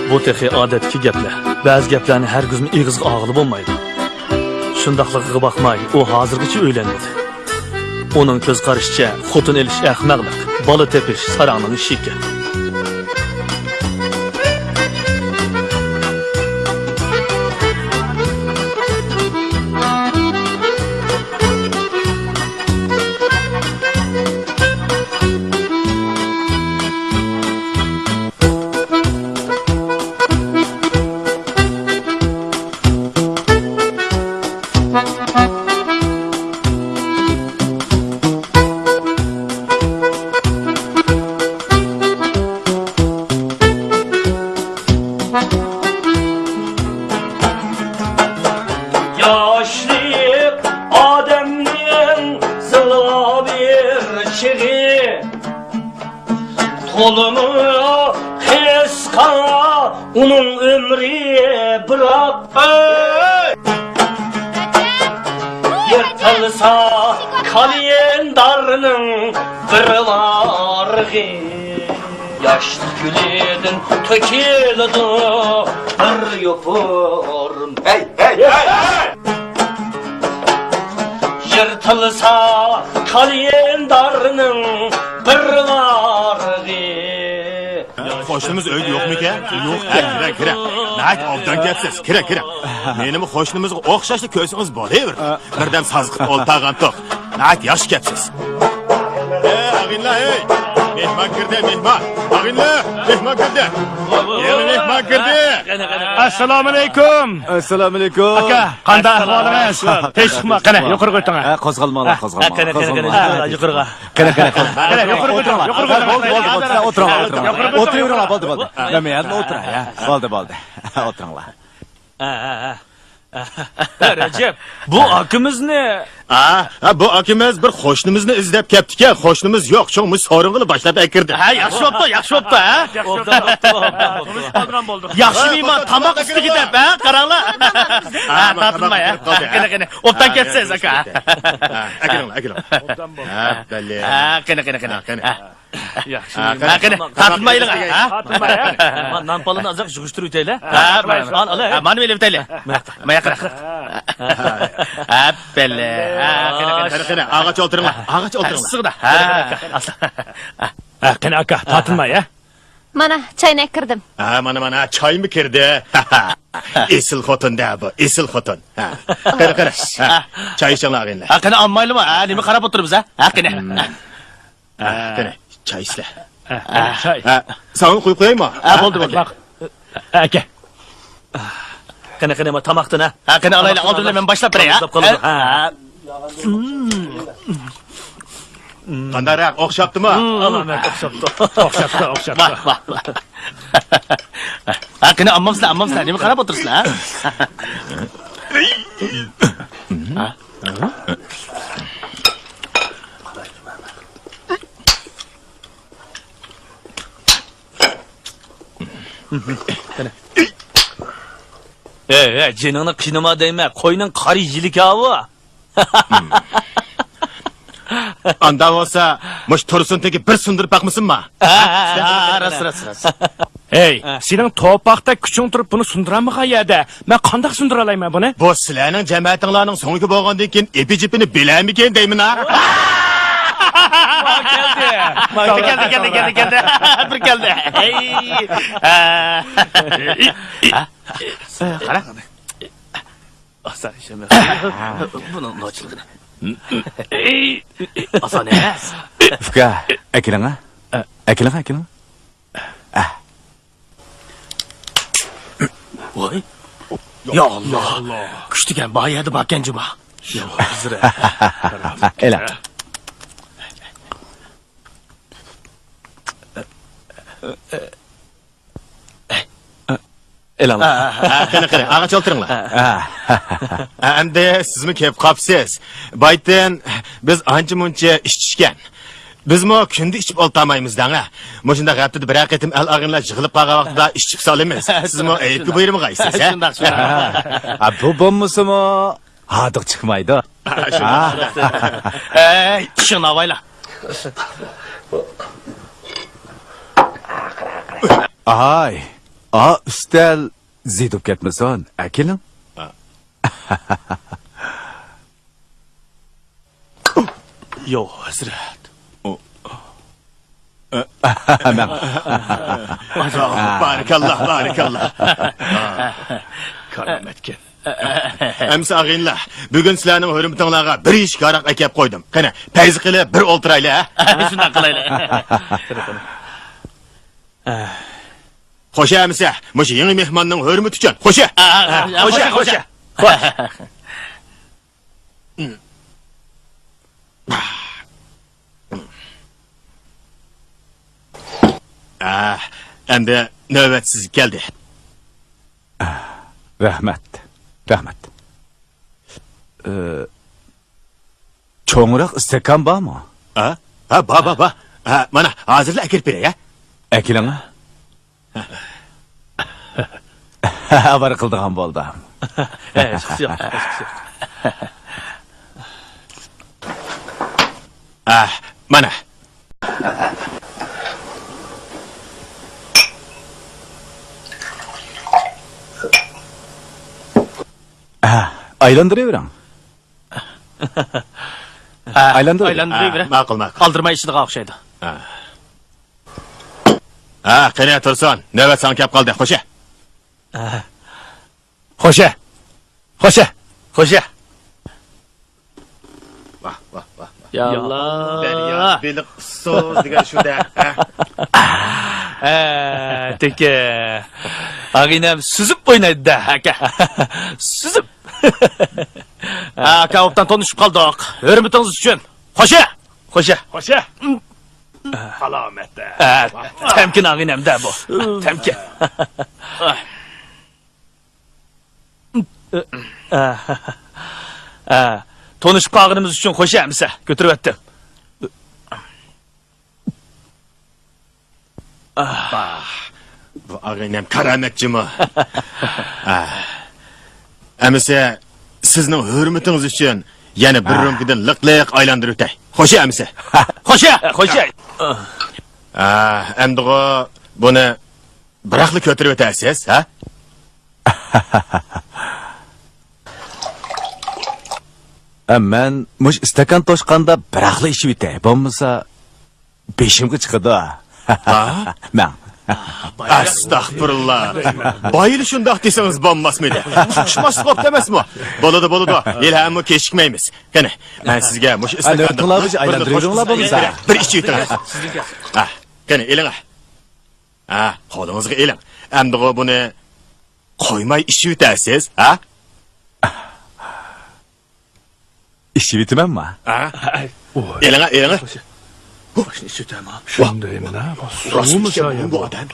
بۇ تېخى ئادەتتىكى گەپلەر. بەزى گەپلەرنى ھەرگىزمۇ ئېغىزغا ئالغىلى بولمايدۇ. شۇنداقلىقىغا باقماي، ئۇ ھازىرغىچە ئۆيلەنمىدى. ئۇنىڭ كۆز قارىشىچە، خوتۇن ئېلىش ئەخمەقلىق، بالا تېپىش ساراڭنىڭ ئىشى ئىكەن. ياشلىق ئادەمنىڭ زىللا بىر چېغى، تولىمۇ قىسقا ئۇنىڭ ئۆمرى، بىراق يىرتار قىلسا كالېندارنىڭ بىر ۋارىقى، ياشلىق گۈلىدىن تۆكۈلىدۇ بىر يوپۇرۇم. ھەي، ھەي، ھەي! يىرتىلسا كالېندارنىڭ بىر ۋارىقى. قوشنىمىز ئۆيدە يوقمىكەن؟ يوق. ھە، كىرە، كىرە. ناھايىتى ئوبدان كەپسىز. كىرە، كىرە. مېنىمۇ قوشنىمىزغا ئوخشاشلا كۆرسىڭىز بولۇۋېرىدۇ. بىردەم ساز قىلىپ ئولتۇرغانتۇق. ناھايىتى ياخشى كەپسىز. ئەي، ئاغىنىلەر، ئەي! مېھمان كىردى، مېھمان! ئاغىنىلەر، مېھمان كىردى! يېڭى مېھمان كىردى! ئەسسالامۇئەلەيكۇم! ئەسسالامۇئەلەيكۇم! ئاكا، قانداق ئەھۋالىڭىز؟ تىنچلىقمۇ؟ قېنى، يۇقىرىغا ئۆتۈڭ. ھە، قوزغالماڭلار، قوزغالماڭلار. قېنى، قېنى، قېنى، قوزغالماڭلار. يۇقىرىغا. قېنى، قېنى، قېنى. قېنى، يۇقىرىغا ئۆتۈڭ، يۇقىرىغا ئۆتۈڭ. بولدى، بولدى، بولدى. ئولتۇرۇڭلار، ئولتۇرۇڭلار. ئولتۇرۇۋېرىڭلار، بولدى، بولدى. مەن مەيەردىلا ئولتۇراي، ھە. بولدى، بولدى. ئولتۇرۇڭلار. ھە، ھە، ھە. ھە، رەجەپ، بۇ ئاكىمىزنى. ھە، ھە، بۇ ئاكىمىز بىر قوشنىمىزنى ئىزدەپ كەپتىكەن. قوشنىمىز يوق، شۇڭا مۇشۇ سورۇنغىلا باشلاپ ئەكىردى. ھە، ياخشى بوپتۇ، ياخشى بوپتۇ، ھە. ياخشى مېھمان تاماق ئۈستىگە دەپ، ھە، قاراڭلار. ھە، تارتىنماي، ھە. قېنى، قېنى. ئوبدان كەپسىز، ئاكا. ھە، ئەكىلىڭلار، ئەكىلىڭلار. ھە، بەللى. ھە، قېنى، قېنى، قېنى. ھە، قېنى. ھە. ياخشى. ھە، قېنى، تارتىنمايلىغا، ھە؟ تارتىنماي، ھە؟ نان پالىنى ئازراق يىغىشتۇرۇۋېتەيلى. ھە، مانا، ئالا. ھە، مانا ئېلىۋېتەيلى. ماياقراق. ئەپپەللى. ھە، قېنى، قېنى. قېنى، قېنى، ئاغاچ ئولتۇرۇڭلار. ئاغاچ ئولتۇرۇڭلار. ئىسسىغىدا. ھە، قېنى، ئاكا، تارتىنماي، ھە؟ مانا، چاينى ئەكىردىم. ھە، مانا، مانا، چايمۇ كىردى. ئېسىل خوتۇن-دە بۇ، ئېسىل خوتۇن. ھە. قېنى، قېنى. ھە، چاي ئىچىڭلار، ئاغىنىلەر. ھە، قېنى، ئالمايلىما؟ ھە، نېمە قاراپ ئولتۇرىمىز، ھە؟ ھە، قېنى. ھە، قېنى، چاي ئىچىلە. ھە، ھە، چاي. ھە، ساڭا قۇيۇپ قويايمۇ؟ ھە، بولدى، بولدى. ھە، ئاكا. قېنى، قېنى، ما تاماقتىن، ھە؟ ھە، قېنى، ئالايلى، ئالدى بىلەن مەن باشلاپ بېرەي، ھە؟ باشلاپ قالىدۇ. ھە. ھە. قانداقراق، ئوخشاپتىمۇ؟ ئالا، مەن ئوخشاپتۇ. ئوخشاپتۇ، ئوخشاپتۇ. ۋاھ، ۋاھ، ۋاھ. ھە، قېنى، ئاممامسىلەر، ئاممامسىلەر، نېمە قاراپ ئولتۇرسىلەر، ھە؟ ھەي، ھەي، جېنىڭنى قىينىما دەيمەن، قوينىڭ قارا يىلىكى ئاۋۇ. ئاندا بولسا، مۇشۇ تۇرسۇنتىكى بىر سۇندۇرۇپ باقمىسۇنما؟ ھە، ھە، ھە، راست، راست، راست. ھەي، سېنىڭ توپاقتا كۈچۈڭ تۇرۇپ بۇنى سۇندۇرالمىغان يەردە مەن قانداق سۇندۇرالايمەن بۇنى؟ بۇ سىلەرنىڭ جەمەتىڭلارنىڭ سۆڭىكى بولغاندىن كېيىن ئېپى-جېپىنى بىلەرمىكىن دەيمەن ھا. كەلدى. كەلدى، كەلدى، كەلدى، كەلدى. بىر كەلدى. ھەي. ھە؟ قارا. ئاسان ئىش ئەمەس. بۇنىڭ نوچىلىقىنى. ئاسان ئەمەس. ئۇكا، ئەكېلىڭە. ئەكېلىڭە، ئەكېلىڭە. ۋاي. يا ئاللا. كۈچ دېگەن بار يەردە باركەن جۇما. يا ھەزرەت. ئېلىڭ. ئېلىڭلار. ھە، قېنى، قېنى، ئاغاچ ئولتۇرۇڭلار. ھە. ھە، ئەمدى سىزمۇ كېلىپ قاپسىز. بايىتىن بىز ئانچە-مۇنچە ئىچتىكەن. بىزمۇ كۈندە ئىچىپ ئولتۇرمايمىز دەڭە. مۇشۇنداق ھەپتىدە بىرەر قېتىم ئەل ئاغىنىلەر يىغىلىپ قالغان ۋاقتىدا ئىچىپ سالىمىز. سىزمۇ ئەيىبكە بۇيرۇمىغايسىز، ھە؟ شۇنداق، شۇنداق. ھە، بۇ بولمىسىمۇ ھاردۇق چىقمايدۇ. ھەي، چىشىڭنى ئاۋايلا. ئاي، ئا ئۈستەل زىدۇپ كەتمىسۇن، ئەكېلىڭ. يو، ھەزرەت. بارىكاللا، بارىكاللا. كارامەتكەن. ئەمسە ئاغىنىلەر، بۈگۈن سىلەرنىڭ ھۆرمىتىڭلارغا بىر ئىشىك ھاراق ئەكەپ قويدۇم. قېنى، پەيزى قىلىپ بىر ئولتۇرايلى، ھە؟ شۇنداق قىلايلى. خوش ئەمسە، مۇشۇ يېڭى مېھماننىڭ ھۆرمىتى ئۈچۈن. خوش. خوش، خوش. خوش. ئەمدى نۆۋەت سىزگە كەلدى. رەھمەت، رەھمەت. ئى، چوڭراق ئىستاكان بارمۇ؟ ھە؟ ھە، بار، بار، بار. ھە، مانا، ھازىرلا ئەكىرىپ بېرەي، ھە؟ ئەكېلىڭ. ئاۋارە قىلىدىغان بولدۇم. ھە، ھېچقىسى يوق، ھېچقىسى يوق. ئاھ، مانا. ئاھ، ئايلاندۇرۇۋېرىڭ. ھە، ئايلاندۇرۇۋېرىڭ. ئايلاندۇرۇۋېرىڭ. ھە، ماقۇل، ماقۇل. ئالدىرىماي ئىچىدىغان ئوخشايدۇ. ھە. ھە، قېنى، تۇرسۇن، نۆۋەت ساڭا كەپ قالدى. خوشە. ھە. خوشە. خوشە. خوشە. ۋاھ، ۋاھ، ۋاھ، ۋاھ. يا ئاللا. دەريا بېلىق ئۇسسۇز دېگەن شۇ-دە، ھە؟ ھە، تېكى. ئاغىنەم سۈزۈپ ئوينايدۇ-دە، ئاكا. سۈزۈپ. ھە، ئاكا، ئوبدان تونۇشۇپ قالدۇق. ھۆرمىتىڭىز ئۈچۈن. خوشە! خوشە! خوشە! سالامەت. ھە، تەمكىن ئاغىنەم-دە بۇ. تەمكىن. ھە، تونۇشۇپ قالغىنىمىز ئۈچۈن خوشە ئەمىسە. كۆتۈرۈۋەتتىم. باھ، بۇ ئاغىنەم كارامەتچىمۇ؟ ئاھ. ئەمىسە، سىزنىڭ ھۆرمىتىڭىز ئۈچۈن يەنە بىر رومكىدىن لىق-لىق ئايلاندۇرۇۋېتەي. خوشە ئەمىسە. خوشە! خوشە! ئاھ، ئەمدىغۇ بۇنى بىراقلا كۆتۈرۈۋېتەرسىز، ھە؟ ئە، مەن مۇشۇ ئىستاكان توشقاندا بىراقلا ئىچىۋېتەي. بولمىسا، بېشىمغا چىقىدۇ. ھا؟ مەڭ. ئەستەغپۇرۇللا. بايىلا شۇنداق دېسىڭىز بولماسمىدى؟ ئۇقۇشماسلىق بوپتۇ ئەمەسمۇ؟ بولىدۇ، بولىدۇ. ھېلىھەممۇ كېچىكمەيمىز. قېنى، مەن سىزگە مۇشۇ ئىستاكاندىن بىر ئايلاندۇرۇۋېرىڭلار بولمىسا. بىر ئىچىۋېتىڭ. ھە، قېنى، ئېلىڭ. ھە، قولىڭىزغا ئېلىڭ. ئەمدىغۇ بۇنى قويماي ئىچىۋېتەرسىز، ھە؟ ئىچىۋېتىمەنما؟ ھە؟ ئېلىڭە، ئېلىڭە. شۇندايمىنا؟ راست ئىكەن بۇ ئادەم.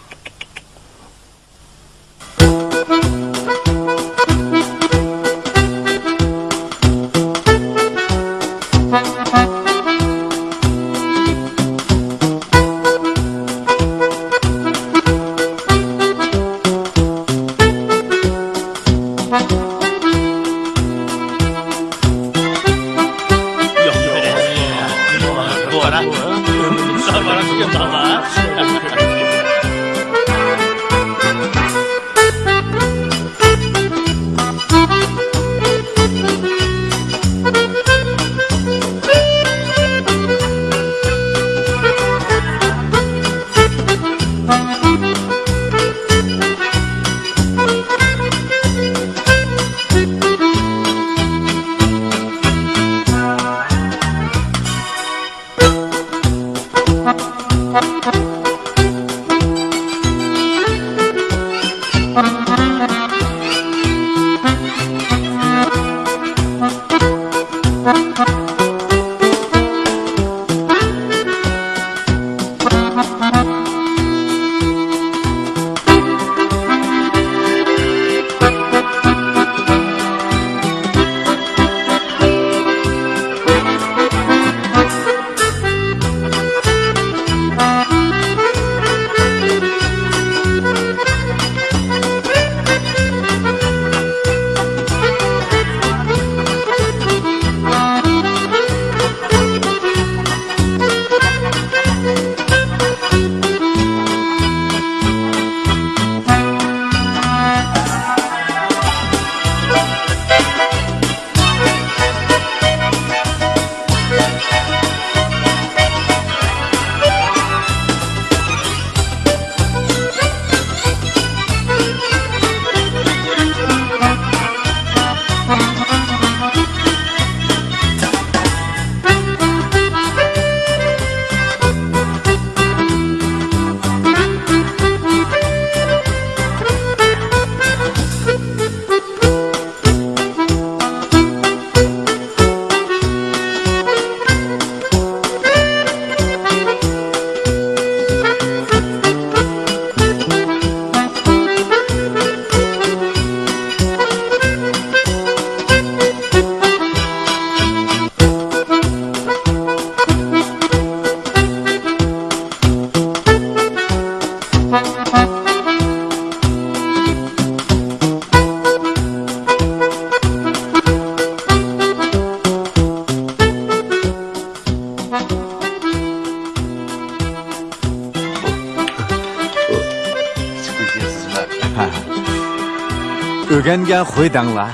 ئۆگەنگەن خۇي دەڭلار.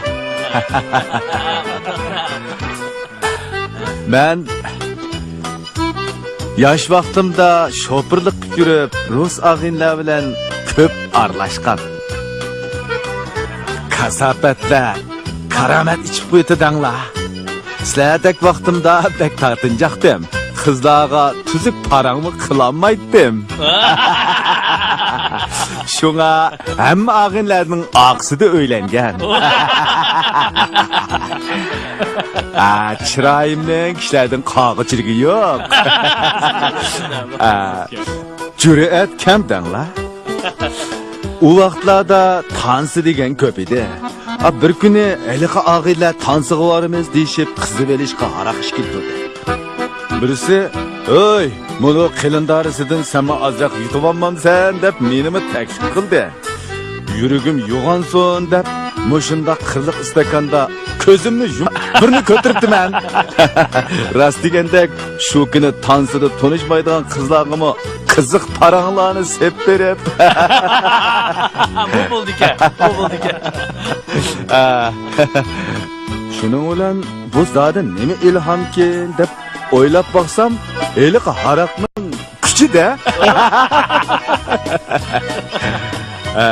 مەن ياش ۋاقتىمدا شوپۇرلۇق قىلىپ يۈرۈپ، رۇس ئاغىنىلەر بىلەن كۆپ ئارىلاشقان. كاساپەتلەر، كارامەت ئىچىپ قويىتى دەڭلار. سىلەردەك ۋاقتىمدا بەك تارتىنچاقتىم. قىزلارغا تۈزۈك پاراڭمۇ قىلالمايتتىم. شۇڭا ھەممە ئاغىنىلەرنىڭ ئارقىسىدا ئۆيلەنگەن. ئا، چىرايىمنىڭ كىشىلەردىن قالغۇچىلىكى يوق. ئا، جۈرئەت كەم دەڭلار. ئۇ ۋاقىتلاردا تانسا دېگەن كۆپ ئىدى. ئا، بىر كۈنى ھېلىقى ئاغىنىلەر تانسىغا بارىمىز دېيىشىپ، قىزىۋېلىشقا ھاراق ئىچكىلى تۇردى. بىرسى، «ھۆي، مۇنۇ قېلىن دارىسىدىن سەنمۇ ئازراق يۇتۇۋالمامسەن؟» دەپ مېنىمۇ تەكلىپ قىلدى. يۈرىكىم يوغانسۇن دەپ، مۇشۇنداق قىرلىق ئىستاكاندا كۆزۈمنى يۇمۇپ بىرنى كۆتۈرۈپتىمەن. راست دېگەندەك، شۇ كۈنى تانسىدا تونۇشمايدىغان قىزلارغىمۇ قىزىق پاراڭلارنى سېپ بېرىپ. بۇ بولىدىكەن، بۇ بولىدىكەن. ئا، شۇنىڭ بىلەن بۇ زادى نېمە ئىلھامكىن دەپ ئويلاپ باقسام، ھېلىقى ھاراقنىڭ كۈچى-دە. ھە،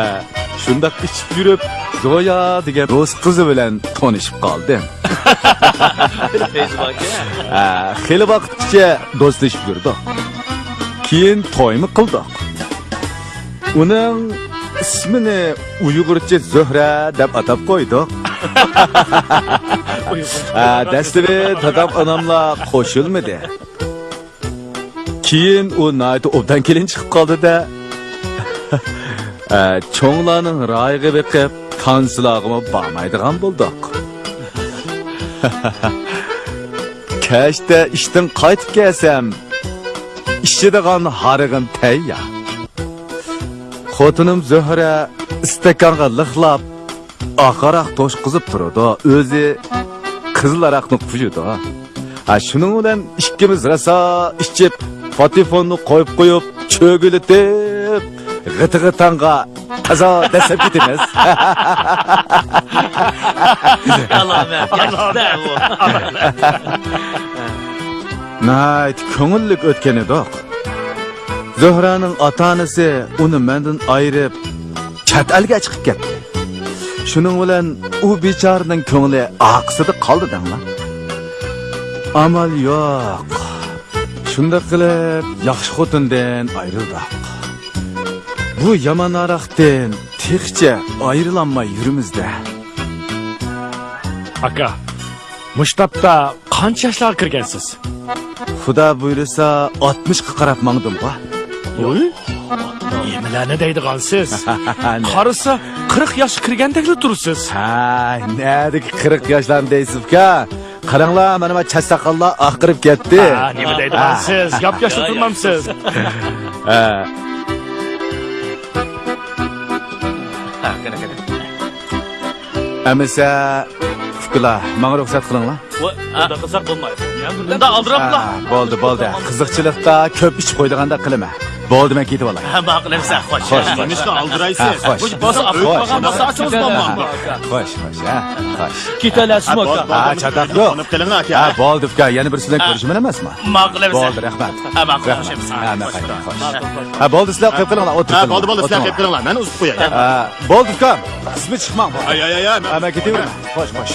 شۇنداق ئىچىپ يۈرۈپ، زويا دېگەن رۇس قىزى بىلەن تونۇشۇپ قالدىم. ھە، خېلى ۋاقىتقىچە دوستلىشىپ يۈردۇق. كېيىن تويمۇ قىلدۇق. ئۇنىڭ ئىسمىنى ئۇيغۇرچە زۆھرە دەپ ئاتاپ قويدۇق. ھە، دەسلىپى دادام-ئاناملار قوشۇلمىدى. كېيىن ئۇ ناھايىتى ئوبدان كېلىن چىقىپ قالدى-دە. ئە، چوڭلارنىڭ رايىغا بېقىپ، تانسىلارغىمۇ بارمايدىغان بولدۇق. كەچتە ئىشتىن قايتىپ كەلسەم، ئىچىدىغان ھارىقىم تەييار. خوتۇنۇم زۆھرە ئىستاكانغا لىقلاپ، ئاق ھاراق توشقۇزۇپ تۇرىدۇ، ئۆزى قىزىل ھاراقنى قۇيىدۇ. ھە، شۇنىڭ بىلەن ئىككىمىز راسا ئىچىپ، پاتېفوننى قويۇپ قويۇپ، چۆگىلىتىپ، غىتىغا تاڭغا تازا دەسسەپ كېتىمىز. ئالامەت، ياخشى-دە بۇ. ناھايىتى كۆڭۈللۈك ئۆتكەن ئىدۇق. زۆھرەنىڭ ئاتا-ئانىسى ئۇنى مەندىن ئايرىپ، چەت ئەلگە چىقىپ كەتتى. شۇنىڭ بىلەن ئۇ بىچارىنىڭ كۆڭلى ئارقىسىدا قالدى دەڭلار. ئامال يوق. شۇنداق قىلىپ ياخشى خوتۇندىن ئايرىلدۇق. بۇ يامان ھاراقتىن تېخىچە ئايرىلالماي يۈرىمىز-دە. ئاكا، مۇشۇ تاپتا قانچە ياشلارغا كىرگەنسىز؟ خۇدا بۇيرۇسا، ئاتمىشقا قاراپ ماڭدىمغۇ. ۋۇي، نېمىلەرنى دەيدىغانسىز؟ قارىسا، قىرىق ياشقا كىرگەندەكلا تۇرىسىز. ھاي، نەدىكى قىرىق ياشلارنى دەيسىز ئۇكا؟ قاراڭلار، مانا ما چاچ ساقاللار ئاقىرىپ كەتتى. ھا، نېمە دەيدىغانسىز؟ ياپياشلا تۇرمامسىز؟ ھە. ئەمىسە، ئۇكىلار، ماڭا رۇخسەت قىلىڭلار. بۇنداق قىلساق بولمايدۇ. بۇنداق ئالدىراپلا. ھە، بولدى، بولدى. قىزىقچىلىقتا كۆپ ئىچىپ قويىدىغاندەك قىلىمەن. بولدى، مەن كېتىۋالاي. ھە، ماقۇل ئەمىسە، خوش. خوش، خوش. نېمىشقا ئالدىرايسىز؟ ھە، خوش. بولسا ئاپىرىپ قويغان بولسا ئاچىڭىز بولمامدۇ؟ خوش، خوش، ھە، خوش. كېتەلەيسىزمۇ ئاكا؟ ھە، چاتاق يوق. قونۇپ قېلىڭ ئاكا. ھە، بولدى ئۇكا، يەنە بىرسى بىلەن كۆرۈشىمەن ئەمەسمۇ؟ ماقۇل ئەمىسە. بولدى، رەھمەت. ھە، ماقۇل، رەھمەت. خوش ئەمىسە. ھە، مەن قايتاي، خوش. ھە، بولدى، سىلەر قېلىپ قېلىڭلار، ئولتۇرۇپ ھە، بولدى، بولدى، سىلەر قېلىپ قېلىڭلار، مەن ئۇزىتىپ قوياي. ھە، بولدى ئۇكا، سىزمۇ چىقماڭ. ھە، مەن كېتىۋېرىمەن. خوش، خوش.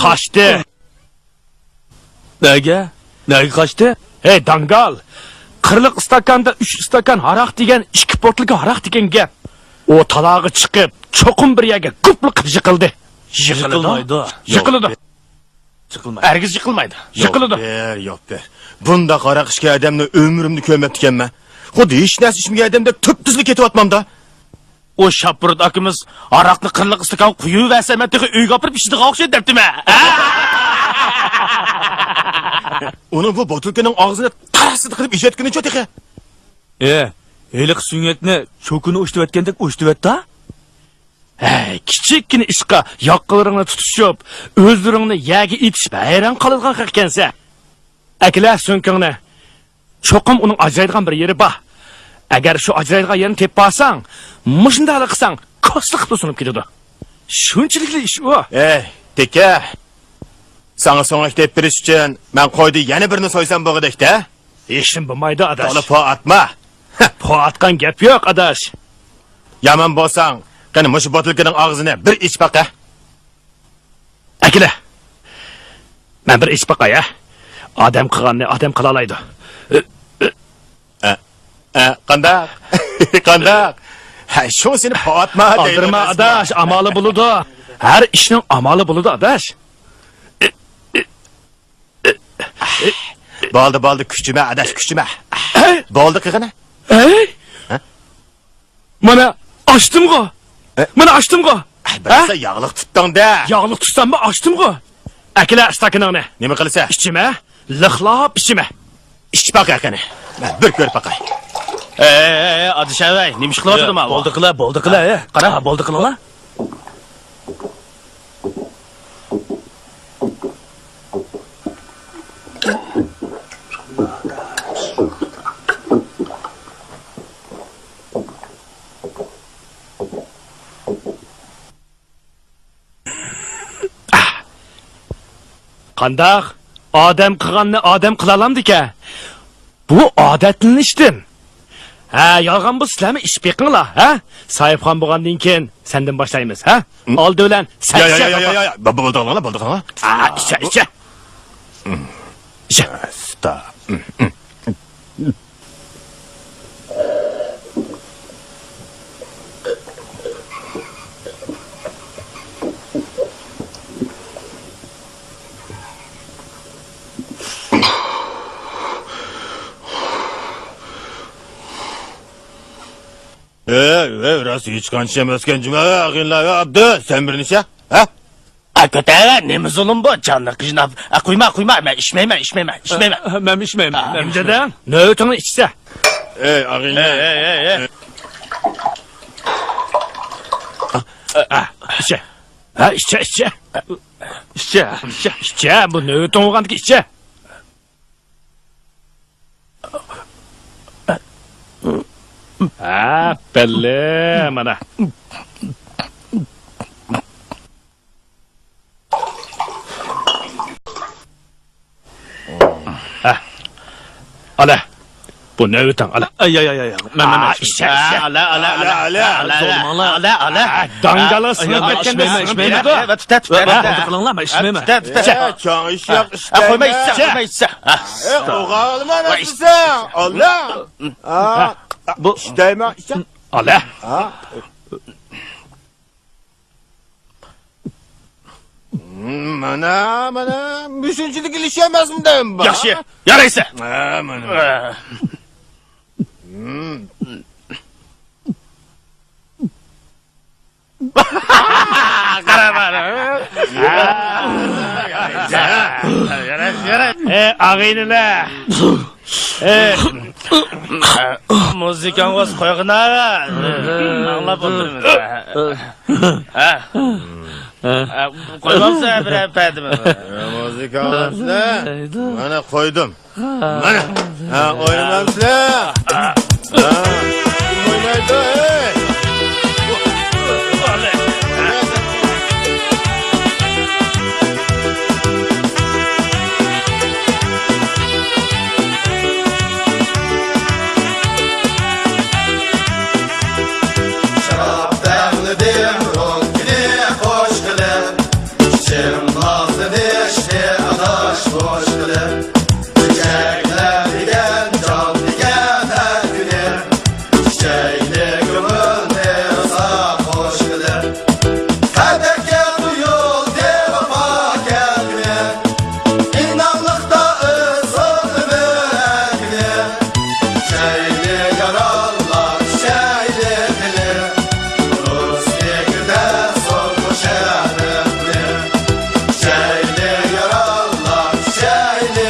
قاچتى. نەگە؟ نەگە قاچتى؟ ھەي، داڭگال! قىرلىق ئىستاكاندا ئۈچ ئىستاكان ھاراق دېگەن ئىككى پوتلىكا ھاراق دېگەن گەپ. ئۇ تالاغا چىقىپ، چوقۇم بىر يەرگە گۈپلا قىلىپ يىقىلدى. يىقىلىدۇ؟ يىقىلمايدۇ. يىقىلىدۇ. يىقىلمايدۇ. ھەرگىز يىقىلمايدۇ. يىقىلىدۇ. ياق بېرە، ياق بېرە. بۇنداق ھاراق ئىچكەن ئادەمنى ئۆمرۈمدە كۆرمەپتىكەنمەن. خۇددى ھېچ نەرسە ئىچمىگەن ئادەمدەك تۈپتۈزلا كېتىۋاتمامدا. ئۇ شاپپۇرۇت ئاكىمىز ھاراقنى قىرلىق ئىستاكانغا قۇيۇۋەرسە، مەن تېخى ئۆيگە ئاپىرىپ ئىچىدىغان ئوخشايدۇ دەپتىمەن. ئۇنىڭ بۇ بوتۇلكىنىڭ ئاغزىنى تاراسىدا قىلىپ ئېچىۋەتكىنىچۇ تېخى. ئې، ھېلىقى سۆڭەكنى چوكىنى ئوشتۇۋەتكەندەك ئوشتۇۋەتتى. ھەي، كىچىككىنە ئىشقا ياقىلىرىڭنى تۇتۇشۇپ، ئۆزلىرىڭنى يەرگە ئېتىشىپ ھەيران قالىدىغان خەق ئىكەنسەن. ئەكېلە سۆڭىكىڭنى. چوقۇم ئۇنىڭ ئاجرايدىغان بىر يېرى بار. ئەگەر شۇ ئاجرايدىغان يەرنى تېپىپ ئالساڭ، مۇشۇنداق قىلساڭ، كاسلا قىلىپ سۇنۇپ كېتىدۇ. شۇنچىلىكلا ئىش ئۇ. ئەي، تېكە. ساڭا سۆڭەك تېپىپ بېرىش ئۈچۈن مەن قويدا يەنە بىرنى سويسام بولغۇدەك-دە. ھېچنېمە بولمايدۇ، ئاداش. تولا پو ئاتما. پو ئاتقان گەپ يوق، ئاداش. يامان بولساڭ، قېنى مۇشۇ بوتۇلكىنىڭ ئاغزىنى بىر ئېچىپ باقە. ئەكېلە. مەن بىر ئېچىپ باقاي، ھە؟ ئادەم قىلغاننى ئادەم قىلالايدۇ. ئە، ئە، قانداق؟ قانداق؟ ھە، شۇ سېنى پاتما دەيدۇ. ئالدىرىما، ئاداش، ئامالى بولىدۇ. ھەر ئىشنىڭ ئامالى بولىدۇ، ئاداش. بولدى، بولدى، كۈچىمە، ئاداش، كۈچىمە. بولدى، قىلغىنە. ئەي! ھە؟ مانا ئاچتىمغۇ. ئە؟ مانا ئاچتىمغۇ. ئە، بىرسى ياغلىق تۇتتۇڭ-دە. ياغلىق تۇتساممۇ ئاچتىمغۇ. ئەكېلە ئىستاكىنىڭنى. نېمە قىلىسەن؟ ئىچىمە، لىقلاپ ئىچىمە. ئىچىپ باقە قېنى. مەن بىر كۆرۈپ باقاي. ئەي، ئەي، ئەي، ئادىشەۋەي، نېمە ئىش قىلىۋاتىدۇ ماۋۇ؟ بولدى قىلە، بولدى قىلە، ئە. قارا، بولدى قىلىڭلار. قانداق؟ ئادەم قىلغاننى ئادەم قىلالامدىكەن؟ بۇ ئادەتلىنىشتىن. ھە، يالغان بولسا سىلەرمۇ ئىچىپ بېقىڭلار، ھە؟ ساھىبخان بولغاندىن كېيىن سەندىن باشلايمىز، ھە؟ ئالدى بىلەن سەن ئىچە. يا، يا، يا، بولدى قىلىڭلار، بولدى قىلىڭلار. ھە، ئىچە، ئىچە. ئىچە. ئاستا. ئەي، ئەي، راست ھېچقانچە ئەمەسكەن جۇما، ئاغىنىلەر، ئابدۇ، سەن بىر نېچە؟ ھە؟ ئە، كۆتەر، نېمە زۇلۇم بۇ؟ جانلىق جىناپ. ئە، قۇيما، قۇيما، مەن ئىچمەيمەن، ئىچمەيمەن، ئىچمەيمەن. ئە، مەن ئىچمەيمەن. ئە، نېمە دېدىڭ؟ نۆۋىتىڭنى ئىچسە. ئەي، ئاغىنە. ئەي، ئەي، ئەي، ئەي. ئە، ئىچە. ھە، ئىچە، ئىچە. ئىچە، ئىچە. ئىچە، بۇ نۆۋىتىڭ بولغاندىكىن ئىچە. ھە، بەللى، مانا. ھە. ئالە. بۇ نۆۋىتىڭ، ئالە. ئاي، ئاي، ئاي، ئاي. مەن، مەن، مەن. ئىچە، ئىچە. ئالە، ئالە، ئالە، ئالە، ئالە. ئالە، ئالە. داڭگالا سىڭىپ كەتكەن. ئىچمەيمەن، ئىچمەيمەن. تۇت، تۇت، تۇت. بولدى قىلىڭلار، مەن ئىچمەيمەن. تۇت، تۇت. ئە، چاڭ ئىچسەڭ، ئىچمەيمەن. ئە، قويما، ئىچسە، قويما، ئىچسە. ئە، ئوغۇلما، ئىچسەڭ. ئاللا. بۇ ئىچمەيمەن، ئىچسەڭ. ئالە. مانا، مانا، مۇشۇنچىلىك ئېلىش ئەمەسمۇ دەيمەن. ياخشى، يارايسە. ھە، مانا. ھە. قارا، قارا. يارايسە، يارايسە. ئەي، ئاغىنىلەر. ئەي، مۇزىكاڭغا قويغىنا، ئاڭلاپ ئولتۇرىمىز. ھە. ھە، قويمامسىز بىرەر پەدىمۇ؟ مۇزىكا ئاڭلاپسىلەر؟ مانا قويدۇم. مانا. ھە، ئوينىمامسىلەر؟ ھە. كىم ئوينايدۇ، ھەي؟ شاراب دەملىدىم رۇمكىنى خوش قىلىپ، ئىچىم نازلىنىشنى ئاداش خوش قىلىپ، چېچەكلەر دېگەن جان دېگەن ھەر كۈنى، ئىچەيلى كۆڭۈلنى راسا خوش قىلىپ. قەدەككە قۇيۇلدى ۋاپا كەلكۈنى، ئىناقلىقتا ئۆتسۇن ئۆمۈر ھەر كۈنى. ئىچەيلى يارانلار، ئىچەيلى قېنى، رۇسىيەگە دەرسۇن بۇ شەرەپنى. ئىچەيلى يارانلار، ئىچەيلى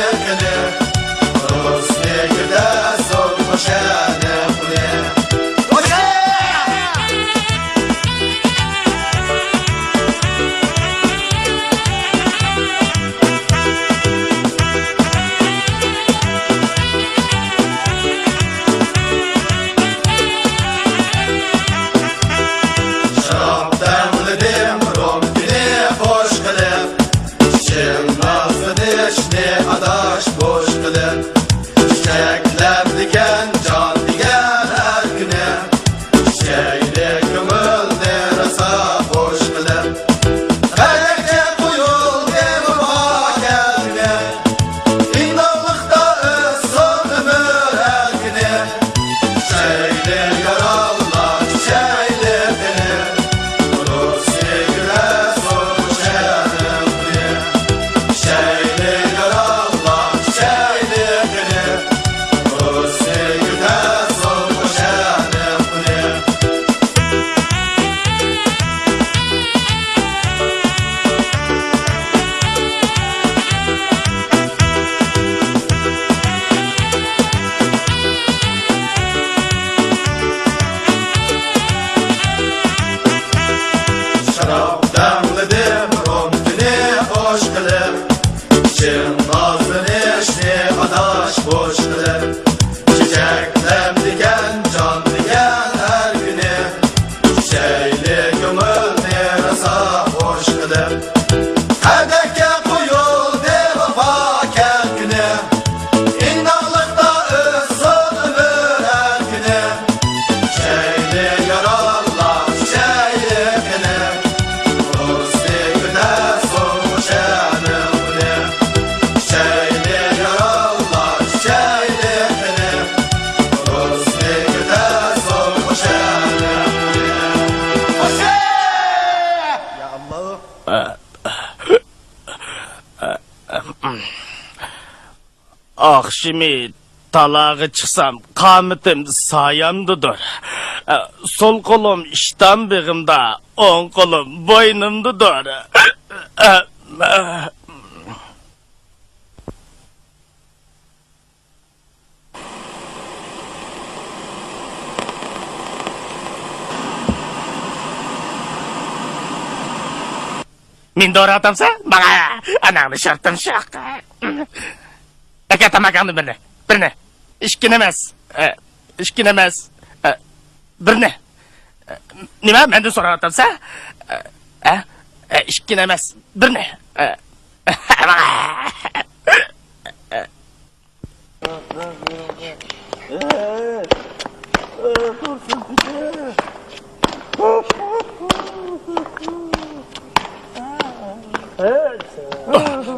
ئاخشىمى تالاغا چىقسام، قامىتىم سايامدىدۇر. ئە، سول قولۇم ئىشتان بېغىمدا، ئوڭ قولۇم بوينۇمدىدۇر. ئە، ئە. مېنى دوراۋاتامسەن؟ ماڭا ئاناڭنى شارتىم شاق. ئەكە تاماكاڭدىن بىرنى. بىرنى. ئىككىنى ئەمەس. ئە، ئىككىنى ئەمەس. ئە، بىرنى. ئە، نېمە؟ مەندىن سوراۋاتامسەن؟ ئە، ئە، ئە، ئىككىنى ئەمەس. بىرنى. ئە، ئە، ماڭا.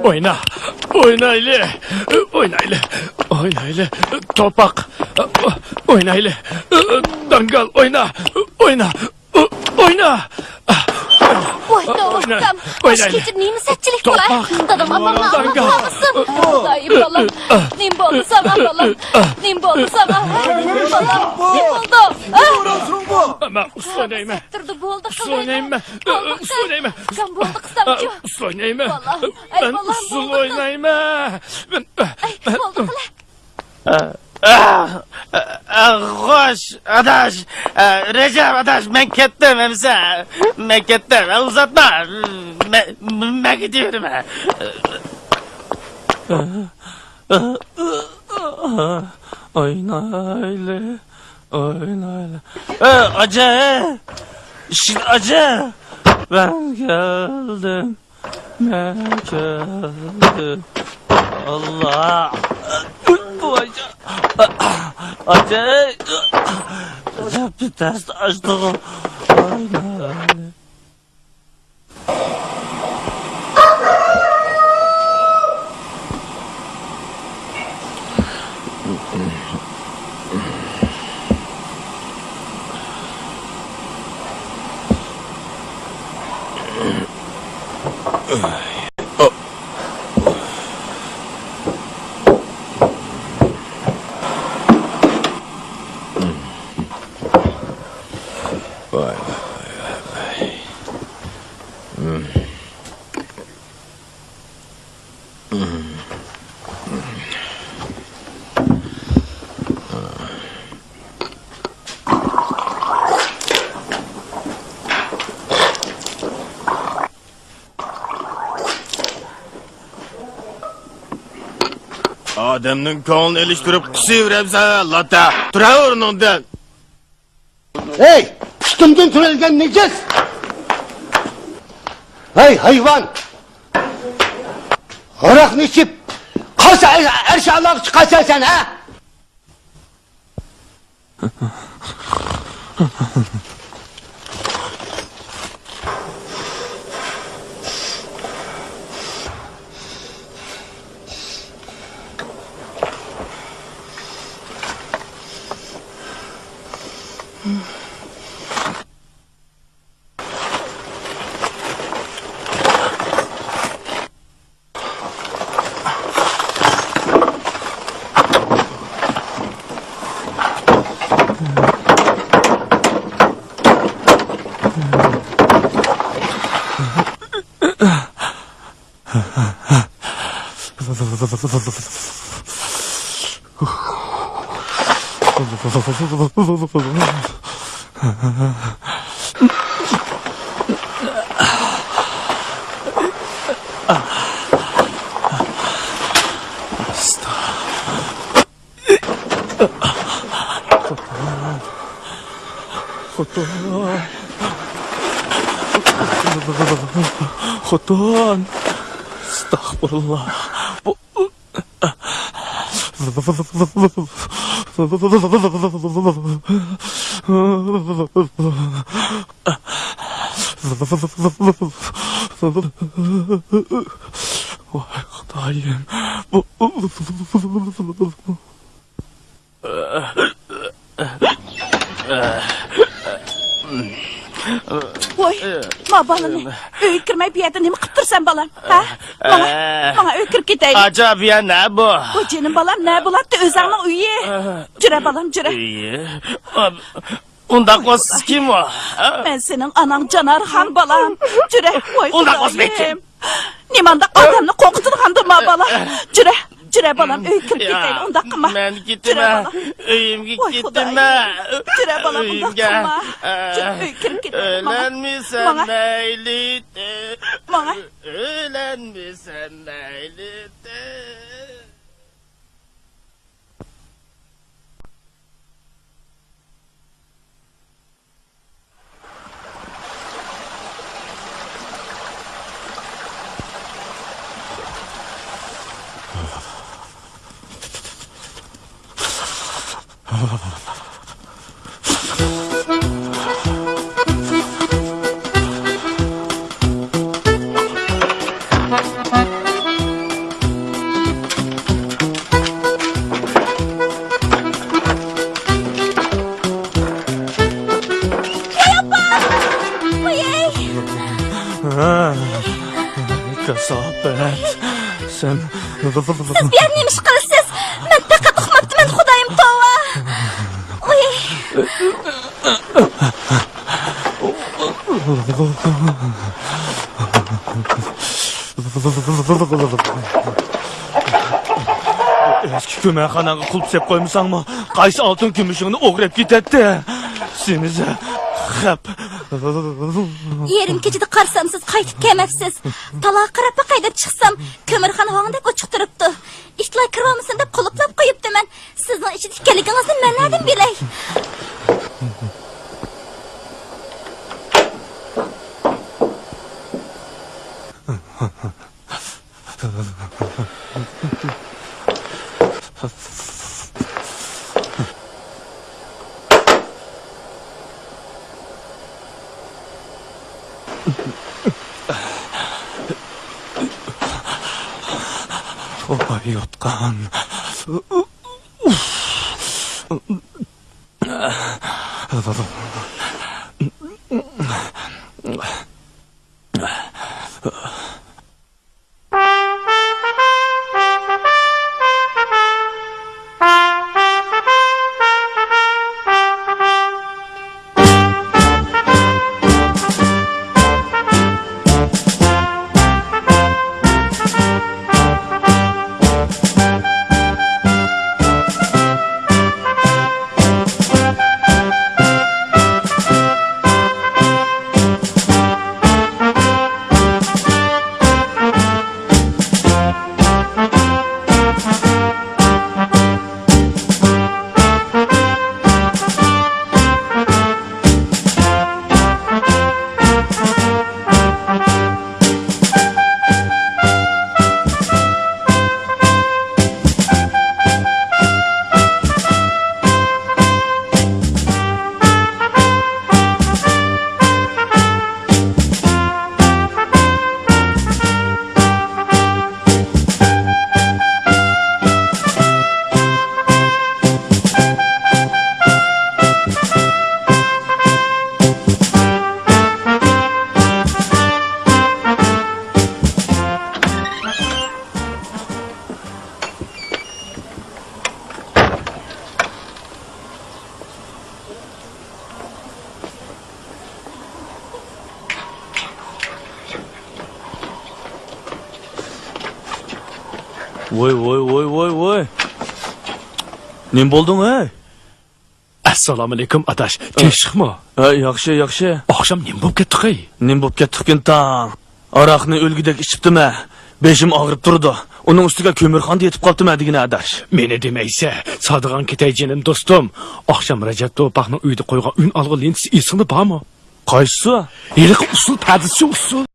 ئوينا، ئوينايلى، ئوينايلى، ئوينايلى، توپاق، ئوينايلى، داڭگال، ئوينا، ئوينا. ئوينا! ۋاي، توۋا، ئاش كېچە نېمە سەتچىلىك بۇ، ھە؟ دادام ئامالنى ئاڭلاپ قالمىسۇن. خۇدايىم، بالام. نېمە بولدى ساڭا، بالام؟ نېمە بولدى ساڭا، ھە؟ بالام، نېمە بولدى؟ ئۇسسۇل ئوينايمەن. سەتتۈردى، بولدى، ئۇسسۇل ئوينايمەن. ئۇسسۇل ئوينايمەن. جان بولدى قىسامچۇ. ئۇسسۇل ئوينايمەن. بالام. ئەي، مەن بالام، ئۇسسۇل ئوينايمەن. مەن، ئەي، بولدى قىلە. ئە، ئە، ئە، خوش، ئاداش، ئە، رەجەپ ئاداش، مەن كەتتىم ئەمىسە. مەن كەتتىم، ئە، ئۇزاتما. مەن، مەن كېتىۋېرىمەن. ئوينايلى، ئوينايلى. ئە، ئاجا، ئىشىك ئاجا، مەن كەلدىم. مەن كەلدىم. ئاللا. ۋاي جان. ئاچاي. بىر تەستە ئاچتىغۇ. ۋاي نالەي. ئادەمنىڭ كۆڭلىنى ئېلىشتۇرۇپ قىسىۋېرەمسەن، لاتا! تۇرۇۋەر ئورنۇڭدىن! ھەي، پۇتۇمدىن تۆرەلگەن نىجىس! ھەي، ھايۋان! ھاراقنى ئىچىپ، قارشى ئەرشەئەلاغا چىقارسەن سەن، ھە؟ خوتۇن. خوتۇن. ئەستەغپۇرۇللا. بۇ ۋاي خۇدايىم. بۇ ۋوي، ما بالىنى ئۆيگە كىرمەي بۇ يەردە نېمە قىلىپ تۇرسەن، بالام؟ ھە؟ ماڭا، ماڭا ئۆيگە كىرىپ كېتەيلى. ئاچا، بۇ يەر نە بۇ؟ ۋوي جېنىم بالام، نە بولاتتى ئۆزەڭنىڭ ئۆيى؟ جۈرە بالام، جۈرە. ئۆيى؟ ئۇنداق بولسا سىز كىم ئۇ؟ مەن سېنىڭ ئاناڭ جانارخان بالام. جۈرە، ۋوي ئۇنداق بولسا مەن كىم؟ خۇدايىم. نېمانداق ئادەمنى قورقۇتىدىغاندۇ ما بالا. جۈرە، جۈرە بالام، ئۆيگە كىرىپ كېتەيلى، ئۇنداق قىلما. مەن كېتىمەن. ئۆيۈمگە كېتىمەن. جۈرە بالام، ئۇنداق قىلما. جۈرە، ئۆيگە كىرىپ كېتەيلى. ماڭا. ئۆيلەنمىسەم مەيلىدى. ماڭا. ئۆيلەنمىسەم مەيلىدى. ۋاي ئاپا! ۋاي ئەي! ھە، كاساپەت. سەن. سىز بۇ يەردە نېمە ئىش قىلىسىز؟ مەن پەقەت ئۇقماپتىمەن، خۇدايىم، توۋا! ۋاي ئەي! ئەسكى كۆمەرخاناڭغا قۇلۇپ سېلىپ قويمىساڭمۇ، قايسى ئالتۇن كۈمۈشۈڭنى ئوغرىلاپ كېتەتتى؟ سېنى خەپ. يېرىم كېچىدە قارىسام، سىز قايتىپ كەلمەپسىز. تالاغا قاراپ باقاي دەپ چىقسام، كۆمۈرخانا ھوڭدەپ ئوچۇق تۇرۇپتۇ. ئىتلار كىرىۋالمىسۇن دەپ قۇلۇپلاپ قويۇپتىمەن. سىزنىڭ ئىچىدە ئىكەنلىكىڭىزنى مەن نەدىن بىلەي؟ ئوي، يوتقان. ۋوي، ۋوي، ۋوي، ۋوي، ۋوي. نېمە بولدۇڭ، ھەي؟ ئەسسالامۇئەلەيكۇم، ئاداش. تىنچلىقمۇ؟ ھە، ياخشى، ياخشى. ئاخشام نېمە بولۇپ كەتتىقەي؟ نېمە بولۇپ كەتتىكىن تاڭ؟ ئاراقنى ئۆلگۈدەك ئىچىپتىمەن. بېشىم ئاغرىپ تۇرىدۇ. ئۇنىڭ ئۈستىگە كۆمۈرخانىدا يېتىپ قاپتىمەن دېگىنە، ئاداش. مېنى دېمەيسە، سادىغان كېتەي جېنىم دوستۇم. ئاخشام رەجەپ توپاقنىڭ ئۆيىدە قويغان ئۈن ئالغان لېنتىسى ئېسىڭدە بارمۇ؟ قايسىسى؟ ھېلىقى ئۇسسۇل پەردىسى ئۇسسۇل.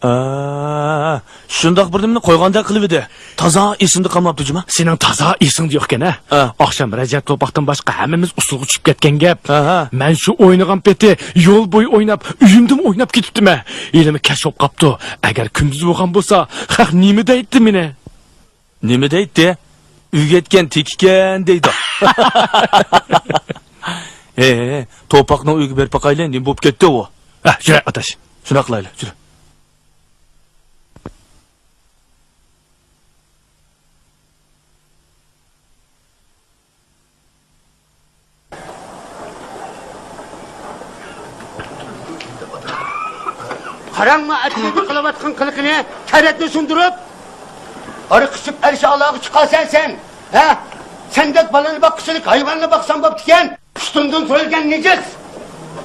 ئا، شۇنداق بىر نېمىنى قويغاندەك قىلىۋىدى. تازا ئېسىمدە قالماپتۇ جۇما. سېنىڭ تازا ئېسىڭدە يوقكەن ھە؟ ھە. ئاخشام رەجەپ توپاقتىن باشقا ھەممىمىز ئۇسسۇلغا چۈشۈپ كەتكەن گەپ. ھە، ھە. مەن شۇ ئوينىغان پېتى يول بويى ئويناپ، ئۆيۈمدىمۇ ئويناپ كېتىپتىمەن. ھېلىمۇ كەچ بولۇپ قاپتۇ. ئەگەر كۈندۈز بولغان بولسا، خەق نېمە دەيتتى مېنى؟ نېمە دەيتتى؟ ئۆگەتكەن تېكىكەن دەيدۇ. ھەي، ھەي، ھەي، توپاقنىڭ ئۆيىگە بېرىپ باقايلى، نېمە بوپ كەتتى ئۇ؟ ھە، يۈرە ئاداش. شۇنداق قىلايلى، يۈرە. قاراڭما ئەتىگەندە قىلىۋاتقان قىلىقىنى، تەرەتنى سۇندۇرۇپ، ھاراق ئىچىپ ئەرشە ئالاغا چىقارسەن سەن، ھە؟ سەندەك بالىنى باققۇچىلىك ھايۋاننى باقسام بوپتىكەن. پۇشتۇمدىن سۆرىلىگەن نىجىس!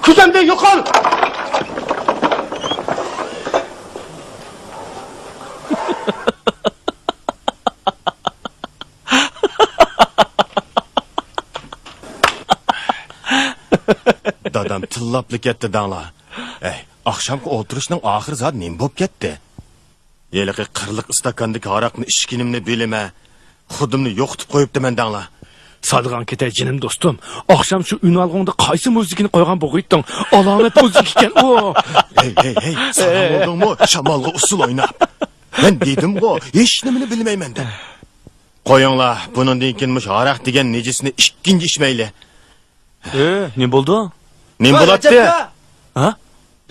كۆزۈمدىن يوقال! دادام تىللاپلا كەتتى دەڭلا. ئەي، ئاخشامقى ئولتۇرۇشنىڭ ئاخىرى زادى نېمە بوپ كەتتى؟ ھېلىقى قىرلىق ئىستاكاندىكى ھاراقنى ئىچكىنىمنى بىلىمەن، خۇدۇمنى يوقىتىپ قويۇپتىمەن دەڭلا. سالغان كېتەي جېنىم دوستۇم، ئاخشام شۇ ئۈنئالغۇڭدا قايسى مۇزىكىنى قويغان بوغۇيتتۇڭ؟ ئالامەت مۇزىكا ئىكەن ئۇ. ھەي، ھەي، ھەي، ساراڭ بولدۇڭمۇ؟ شامالغا ئۇسسۇل ئويناپ. مەن دېدىمغۇ، ھېچنېمىنى بىلمەيمەن دەپ. قويۇڭلار، بۇنىڭدىن كېيىن مۇشۇ ھاراق دېگەن نىجىسنى ئىككىنچى ئىچمەيلى. ئە، نېمە بولدى؟ نېمە ۋاي، بولاتتى؟ رەجەپكا! ھە؟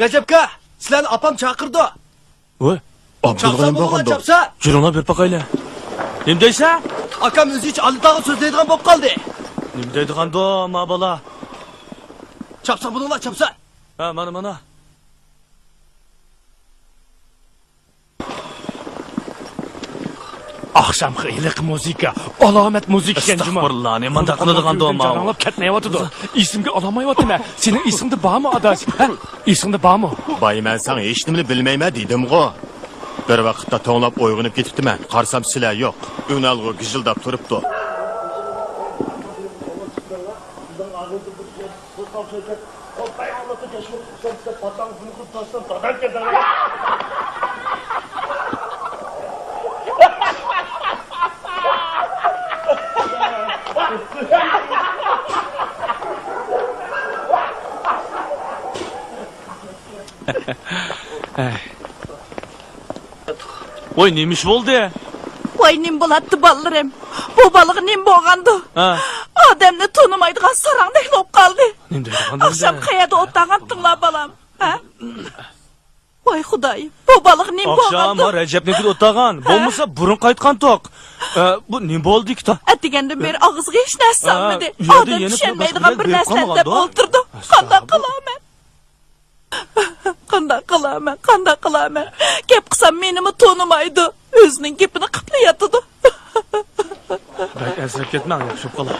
رەجەپكا! سىلەرنى ئاپام چاقىرىدۇ. ۋاي. ئابدۇلغا چاپسان نېمە بولغان بولغاندۇ؟ چاپسان! يۈرۈڭلار بېرىپ باقايلى. نېمە دەيسەن؟ ئاكام ئۆزى ئۈچۈن ئاللىتاغا سۆزلەيدىغان بولۇپ قالدى. نېمە دەيدىغاندۇ ما بالا؟ چاپسان بولۇڭلار، چاپسان! ھە، مانا، مانا. ئاخشامقى ھېلىقى مۇزىكا، ئالامەت مۇزىكا ئىكەن جۇمۇ. ئاستاغپۇرۇللا، نېمانداق قىلىدىغاندۇ ماۋۇ؟ جاراڭلاپ كەتمەيۋاتىدۇ. ئېسىمگە ئالالمايۋاتىمەن. سېنىڭ ئېسىڭدە بارمۇ ئاداش؟ ھە؟ ئېسىڭدە بارمۇ؟ باي، مەن ساڭا ھېچنېمىنى بىلمەيمەن دېدىمغۇ. بىر ۋاقىتتا توڭلاپ ئويغىنىپ كېتىپتىمەن. قارىسام سىلەر يوق. ئۈنئالغۇ گىژىلداپ تۇرۇپتۇ. ۋاي، نېمە ئىش بولدى؟ ۋاي، نېمە بولاتتى، بالىلىرىم؟ بۇ بالىغا نېمە بولغاندۇ؟ ھە. ئادەمنى تونۇمايدىغان ساراڭدەك بولۇپ قالدى. نېمە دەيدىغان ئاخشام بولدى؟ قەيەردە ئولتۇرغانتىڭلار، بالام؟ ھە؟ ۋاي خۇدايىم، بۇ بالىغا نېمە ئاخشام بولغاندۇ؟ رەجەپنىڭكىدە ئولتۇرغان. ھە؟ بولمىسا بۇرۇن قايتقانتۇق. ئە، بۇ نېمە بولدىكىن؟ ئەتىگەندىن بېرى ئاغزىغا ھېچ نەرسە سالمىدى. ئە، ئادەم چۈشەنمەيدىغان بىر نەرسىلەرنى دەپ ئولتۇردى. قانداق قىلامەن؟ قانداق قىلامەن، قانداق قىلامەن؟ گەپ قىلسام مېنىمۇ تونۇمايدۇ. ئۆزىنىڭ گېپىنى قىپلا ياتىدۇ. بەك ئەنسىرەپ كەتمەڭ، ياخشى بولۇپ قالار.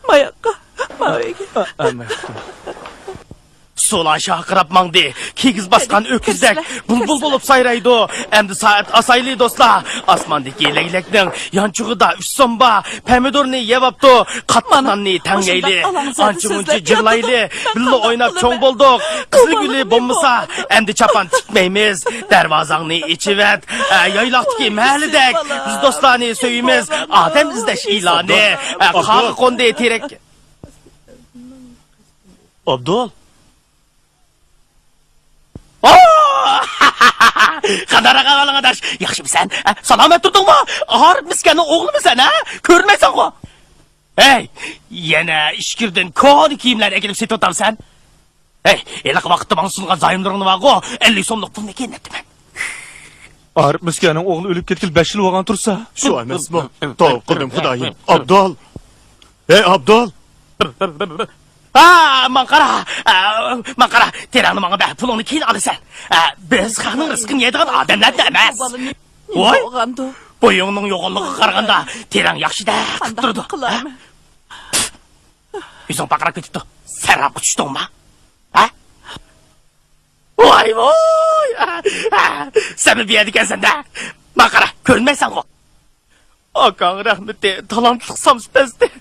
ماياققا، ماۋۇ ئۆيگە. ئە، ئە، ماياققا. سۇلار شارقىراپ ماڭدى. كىگىز باسقان ئۆكۈزدەك بۇلبۇل بولۇپ سايرايدۇ. ئەمدى سائەت ئاسايلى، دوستلار. ئاسماندىكى لەگلەكنىڭ يانچۇقىدا ئۈچ سوم بار. پەمىدۇرنى يەۋاپتۇ. قاتتىق ناننى تەڭگەيلى. ئانچە مۇنچە جىرلايلى. بىللە ئويناپ چوڭ بولدۇق. قىزىل گۈلى بولمىسا، ئەمدى چاپان تىكمەيمىز. دەرۋازاڭنى ئېچىۋەت. ئە، يايلاقتىكى مەھەللىدەك. بىز دوستلارنى سۆيىمىز. ئادەم ئىزدەش ئېلانى. ئە، قارغا قوندى تېرەك. ئابدۇل. قانداق ئەھۋالىڭ، ئاداش؟ ياخشىمۇسەن؟ ھە، سالامەت تۇردۇڭمۇ؟ ئارىپ مىسكەننىڭ ئوغلىمۇسەن، ھە؟ كۆرۈنمەيسەنغۇ. ھەي، يەنە ئىچكىرىدىن كونا كىيىملەر ئەكېلىپ سېتىۋاتامسەن؟ ھەي، ھېلىقى ۋاقىتتا ماڭا سۇنغان زايوملىرىڭ بارغۇ، ئەللىك سوملۇق پۇلنى كېيىن ئەتتىمەن. ئارىپ مىسكەننىڭ ئوغلى ئۆلۈپ كەتكىلى بەش يىل بولغان تۇرسا. شۇ ئەمەسمۇ؟ توۋا قىلدىم خۇدايىم. ئابدۇل! ھەي، ئابدۇل! ھا، ماڭا قارا! ھا، ماڭا قارا! تېرەڭنى ماڭا بەر، پۇلۇڭنى كېيىن ئالىسەن. ھا، بىز خەقنىڭ رىزقىنى يەيدىغان ئادەملەر ئەمەس. ۋاي! بويۇڭنىڭ يوغانلىقىغا قارىغاندا، تېرەڭ ياخشىدەك قىلىپ تۇرىدۇ. ھە؟ ئۆزۈڭ پارقىراپ كېتىپتۇ. سەرراپقا چۈشتۈڭما؟ ھە؟ ۋاي، ۋاي! سەنمۇ بۇ يەردىكەنسەن-دە! ماڭا قارا، كۆرۈنمەيسەنغۇ! ئاكاڭ رەھمىتى، تالانتلىق سامسا پەستى.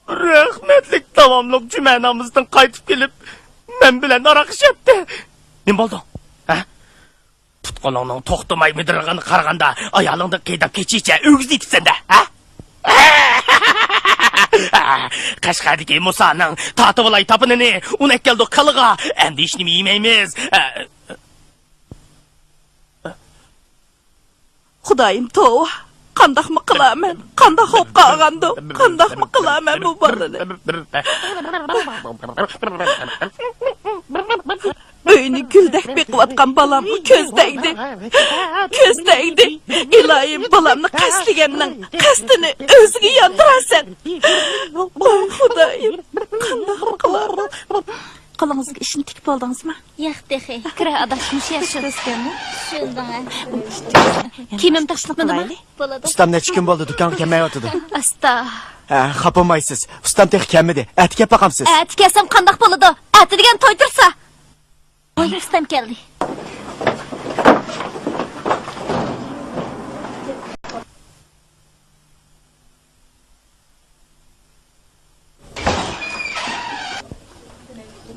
رەھمەتلىك داۋاملىق جۈمە نامىزىدىن قايتىپ كېلىپ، مەن بىلەن ھاراق ئىچەتتى. نېمە بولدۇڭ؟ ھە؟ پۇت-قولۇڭنىڭ توختىماي مىدىرلىغىنىغا قارىغاندا، ئايالىڭدىن قېيىداپ كېچىچە ئۆگزە يېتىپسەن-دە، ھە؟ قەشقەردىكى مۇسانىڭ تارتىۋالاي تاپىنىنى، ئۇنى ئەكەلدۇق كالىغا، ئەمدى ھېچنېمە يېمەيمىز. خۇدايىم، توۋا. قانداقمۇ قىلارمەن؟ قانداق بولۇپ قالغاندۇ؟ قانداقمۇ قىلارمەن بۇ بالىنى؟ ئۆينى گۈلدەك بېقىۋاتقان بالامغا كۆز تەگدى. كۆز تەگدى. ئىلاھىم، بالامنى قەستلىگەننىڭ قەستىنى ئۆزىگە ياندۇرارسەن. ۋاي خۇدايىم، قانداق قىلارمەن؟ قولىڭىزدىكى ئىشنى تىكىپ بولدىڭىزمۇ؟ ياق تېخى. كىرە ئاداش، مۇشۇ يەر شۇ. شۇنداڭ، ھە. كىيىمىم تاشلىقمىدىما؟ بولىدۇ. ئۇستام نەچچە كۈن بولدى دۇكانغا كەلمەيۋاتىدۇ. ئاستا. ھە، خاپا بولمايسىز. ئۇستام تېخى كەلمىدى. ئەتە كەپ باقامسىز. ئەتە كەلسەم قانداق بولىدۇ؟ ئەتە دېگەن توي تۇرسا. ۋاي، ئۇستام كەلدى.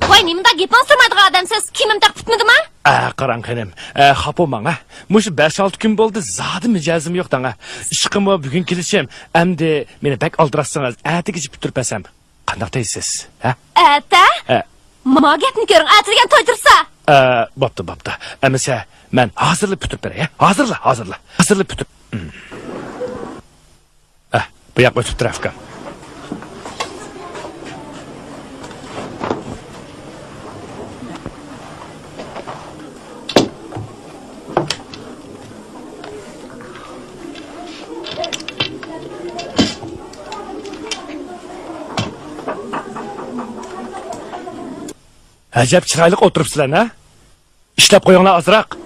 ۋاي، نېمىنداق گېپىڭىز تۇرمايدىغان ئادەمسىز؟ كىيىمىم تېخى پۈتمىدىما؟ ئە، قاراڭ خېنىم، ئە، خاپا بولماڭ، ھە. مۇشۇ بەش-ئالتە كۈن بولدى، زادى مىجەزىم يوق دەڭ، ھە. ئىشقىمۇ بۈگۈن كېلىشىم، ئەمدى مېنى بەك ئالدىراتسىڭىز، ئەتىگىچە پۈتتۈرۈپ بەرسەم قانداق دەيسىز، ھە؟ ئەتە؟ ھە. ما گەپنى كۆرۈڭ، ئەتە دېگەن توي تۇرسا. ئە، بوپتۇ، بوپتۇ. ئەمىسە مەن ھازىرلا پۈتتۈرۈپ بېرەي، ھە؟ ھازىرلا، ھازىرلا. ھازىرلا پۈتتۈرۈپ. ئە، بۇ ياققا ئۆتۈپ تۇر، ئۇكام. ئەجەب چىرايلىق ئولتۇرۇپسىلەر، ھە؟ ئىشلەپ قويۇڭلار ئازراق.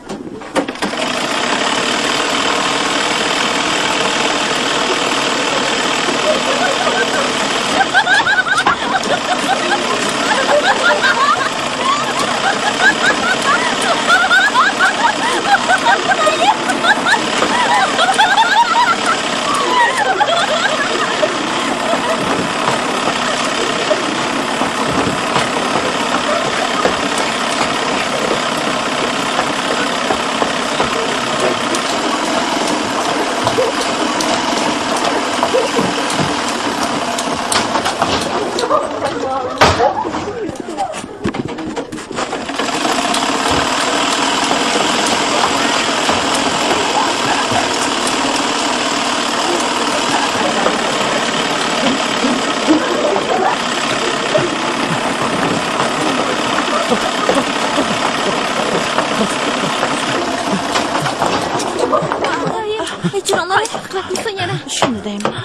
شۇنى دەيمەن.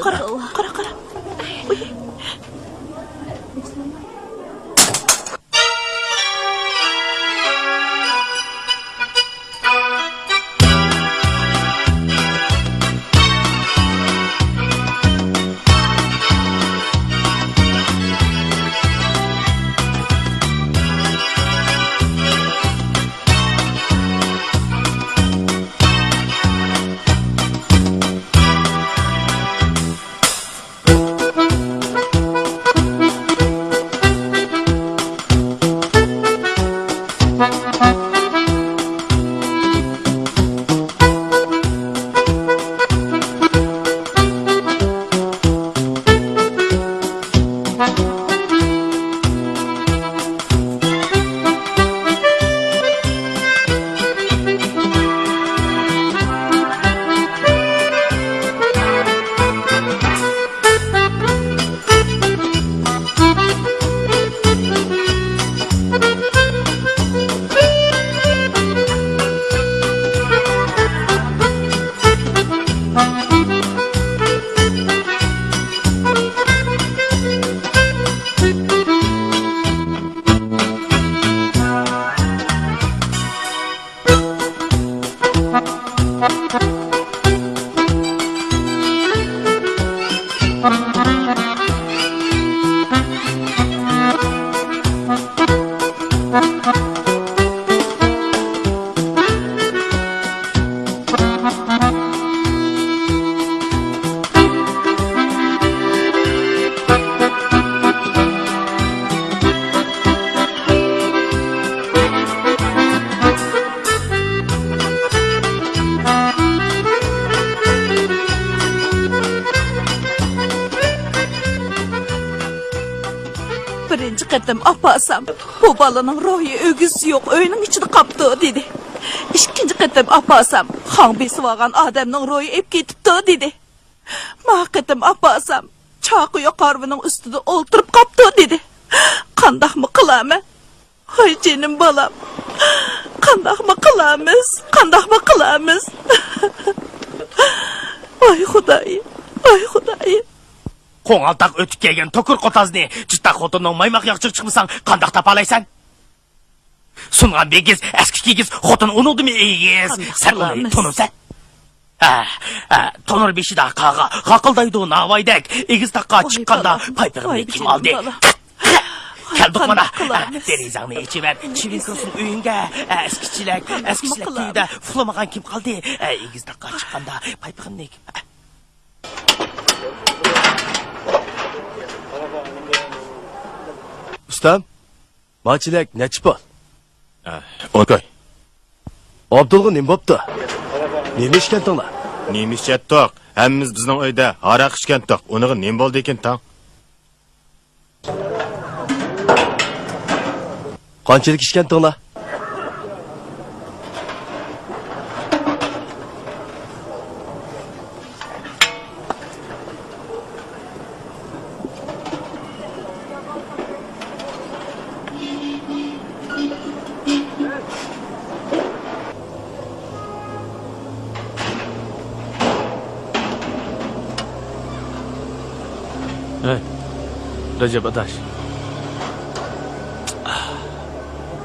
قارا، قارا، قارا. بىرىنچى قېتىم ئاپارسام، بۇ بالىنىڭ روھى، ئۆگزىسى يوق، ئۆينىڭ ئىچىدە قاپتۇ، دېدى. ئىككىنچى قېتىم ئاپارسام، خاڭ بېسىۋالغان ئادەمنىڭ روھى ئېپ كېتىپتۇ، دېدى. ما قېتىم ئاپارسام، چاقۇ يوقارۋىنىڭ ئۈستىدە ئولتۇرۇپ قاپتۇ، دېدى. قانداقمۇ قىلارمەن؟ ۋاي جېنىم بالام. قانداقمۇ قىلارمىز؟ قانداقمۇ قىلارمىز؟ ۋاي خۇدايىم، ۋاي خۇدايىم. قوڭالتاق ئۆتۈپ كەلگەن توكۇر قوتازنى جىتتا خوتۇننىڭ مايماق ياغچىغا چىقمىساڭ قانداق تاپالايسەن؟ سۇنغان بىگىز، ئەسكى كىگىز، خوتۇن ئۇنىڭدىمۇ ئېگىز. سەن ئۇنى تونۇمسەن؟ ھە، ھە، تونۇر بېشىدا قاغا غاقىلدايدۇ ناۋايدەك. ئېگىز تاغقا چىققاندا پايپىغىمنى كىم ئالدى؟ كەلدۇق مانا. دېرىزەڭنى ئېچىۋەر. چىۋىن كىرسۇن ئۆيۈڭگە. ئەسكى چېلەك، ئەسكى چېلەك تۈۋىدە ئۇخلىمىغان كىم قالدى؟ ئېگىز تاغقا چىققاندا پايپىغىمنى. ئۇستام، ما چېلەك نەچچە پۇل؟ ئە، ئون كوي. ئابدۇلغا نېمە بوپتۇ؟ نېمە ئىچكەنتىڭلار؟ نېمە ئىچەتتۇق؟ ھەممىمىز بىزنىڭ ئۆيدە ھاراق ئىچكەنتۇق. ئۇنىڭغا نېمە بولدىكىن تاڭ؟ قانچىلىك ئىچكەنتىڭلار؟ ھەي، رەجەپ ئاداش.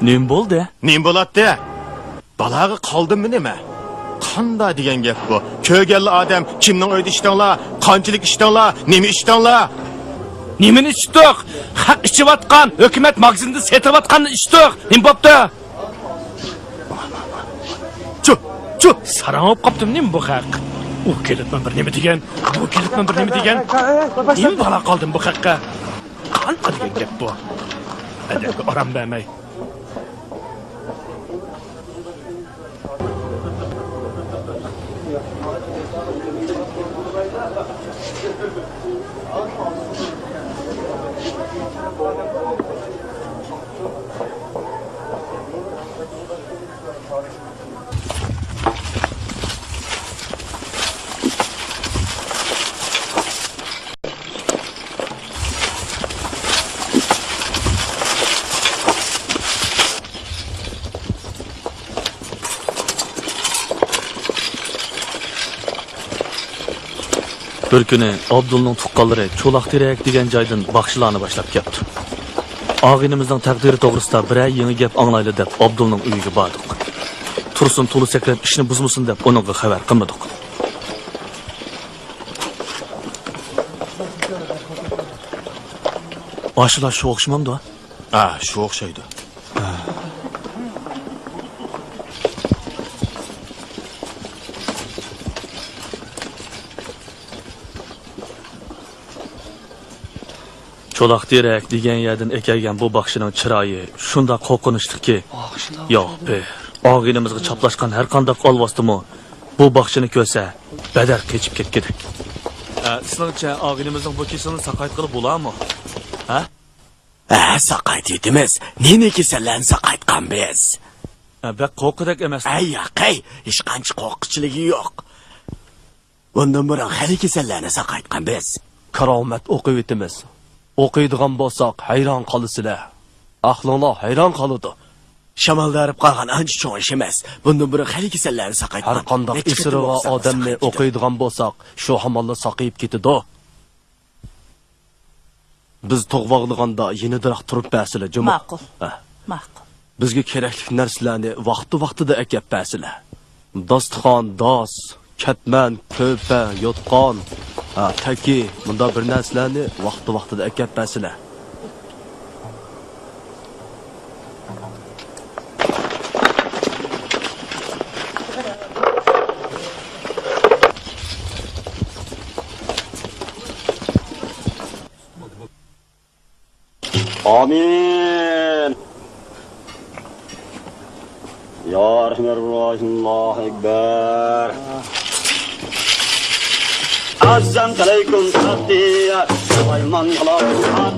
نېمە بولدى؟ نېمە بولاتتى؟ بالاغا قالدىممۇ نېمە؟ قاندا دېگەن گەپ بۇ؟ كۆرگەنلا ئادەم، كىمنىڭ ئۆيىدە ئىچتىڭلار؟ قانچىلىك ئىچتىڭلار؟ نېمە ئىچتىڭلار؟ نېمىنى ئىچتۇق؟ خەق ئىچىۋاتقان، ھۆكۈمەت ماگىزىندا سېتىۋاتقاننى ئىچتۇق. نېمە بوپتۇ؟ چۇ، چۇ! ساراڭ بولۇپ قاپتىمۇ نېمە بۇ خەق؟ ئۇ كېلىپمۇ بىر نېمە دېگەن، بۇ كېلىپمۇ بىر نېمە دېگەن. نېمە بالا قالدىم بۇ خەققە؟ قاندا دېگەن گەپ بۇ؟ ئەدەپكە ئارام بەرمەي. بىر كۈنى ئابدۇلنىڭ تۇغقانلىرى چولاق تېرەك دېگەن جايدىن باخشىلارنى باشلاپ كەپتۇ. ئاغىنىمىزنىڭ تەقدىرى توغرىسىدا بىرەر يېڭى گەپ ئاڭلايلى دەپ ئابدۇلنىڭ ئۆيىگە باردۇق. تۇرسۇن تولا سەكرەپ ئىشنى بۇزمىسۇن دەپ ئۇنىڭغا خەۋەر قىلمىدۇق. ئاشۇلار شۇ ئوخشىمامدۇ؟ ھە، شۇ ئوخشايدۇ. چولاق تېرەك دېگەن يەردىن ئەكەلگەن بۇ باخشىنىڭ چىرايى شۇنداق قورقۇنچلۇقكى، يا بىر ئاغىنىمىزغا چاپلاشقان ھەر قانداق ئالۋاستىمۇ بۇ باخشىنى كۆرسە بەدەر قېچىپ كەتكۈدەك. ئە، سىلىڭچە ئاغىنىمىزنىڭ بۇ كېسىلىنى ساقايتقىلى بولارمۇ؟ ھە؟ ھە، ساقايتىۋېتىمىز. نى-نى كېسەللەرنى ساقايتقان بىز. ئە، بەك قورققۇدەك ئەمەس. ئەي ياقەي، ھېچقانچە قورققۇچىلىكى يوق. بۇندىن بۇرۇن خېلى كېسەللەرنى ساقايتقان بىز. كارامەت ئوقۇۋېتىمىز. ئوقۇيدىغان بولساق ھەيران قالىسىلەر. ئەقلىڭلار ھەيران قالىدۇ. شامالدا ھېرىپ قالغان ئانچە چوڭ ئىش ئەمەس. بۇندىن بۇرۇن خېلى كېسەللەرنى ساقايتقان. ھەر قانداق ئېسىرىغا ئادەمنى ئوقۇيدىغان بولساق، شۇ ھامانلا ساقىيىپ كېتىدۇ. بىز تۇغۇپ ئاغلىغاندا يېنىدىراق تۇرۇپ بەرسىلە جۇمۇ. ماقۇل. ھە. ماقۇل. بىزگە كېرەكلىك نەرسىلەرنى ۋاقتى-ۋاقتىدا ئەكەپ بەرسىلە. داستىخان، داس، كەتمەن، كۆرپە، يوتقان، ھە، تەكى، مۇنداق بىر نەرسىلەرنى ۋاقتى-ۋاقتىدا ئەكەپ بەرسىلە. ئامىن. يا رەھمەن رەھىم، ئاللاھۇ ئەكبەر. ئەسسالامۇ ئەلەيكۇم، سەلام. سۇلايمان، سۇلايمان.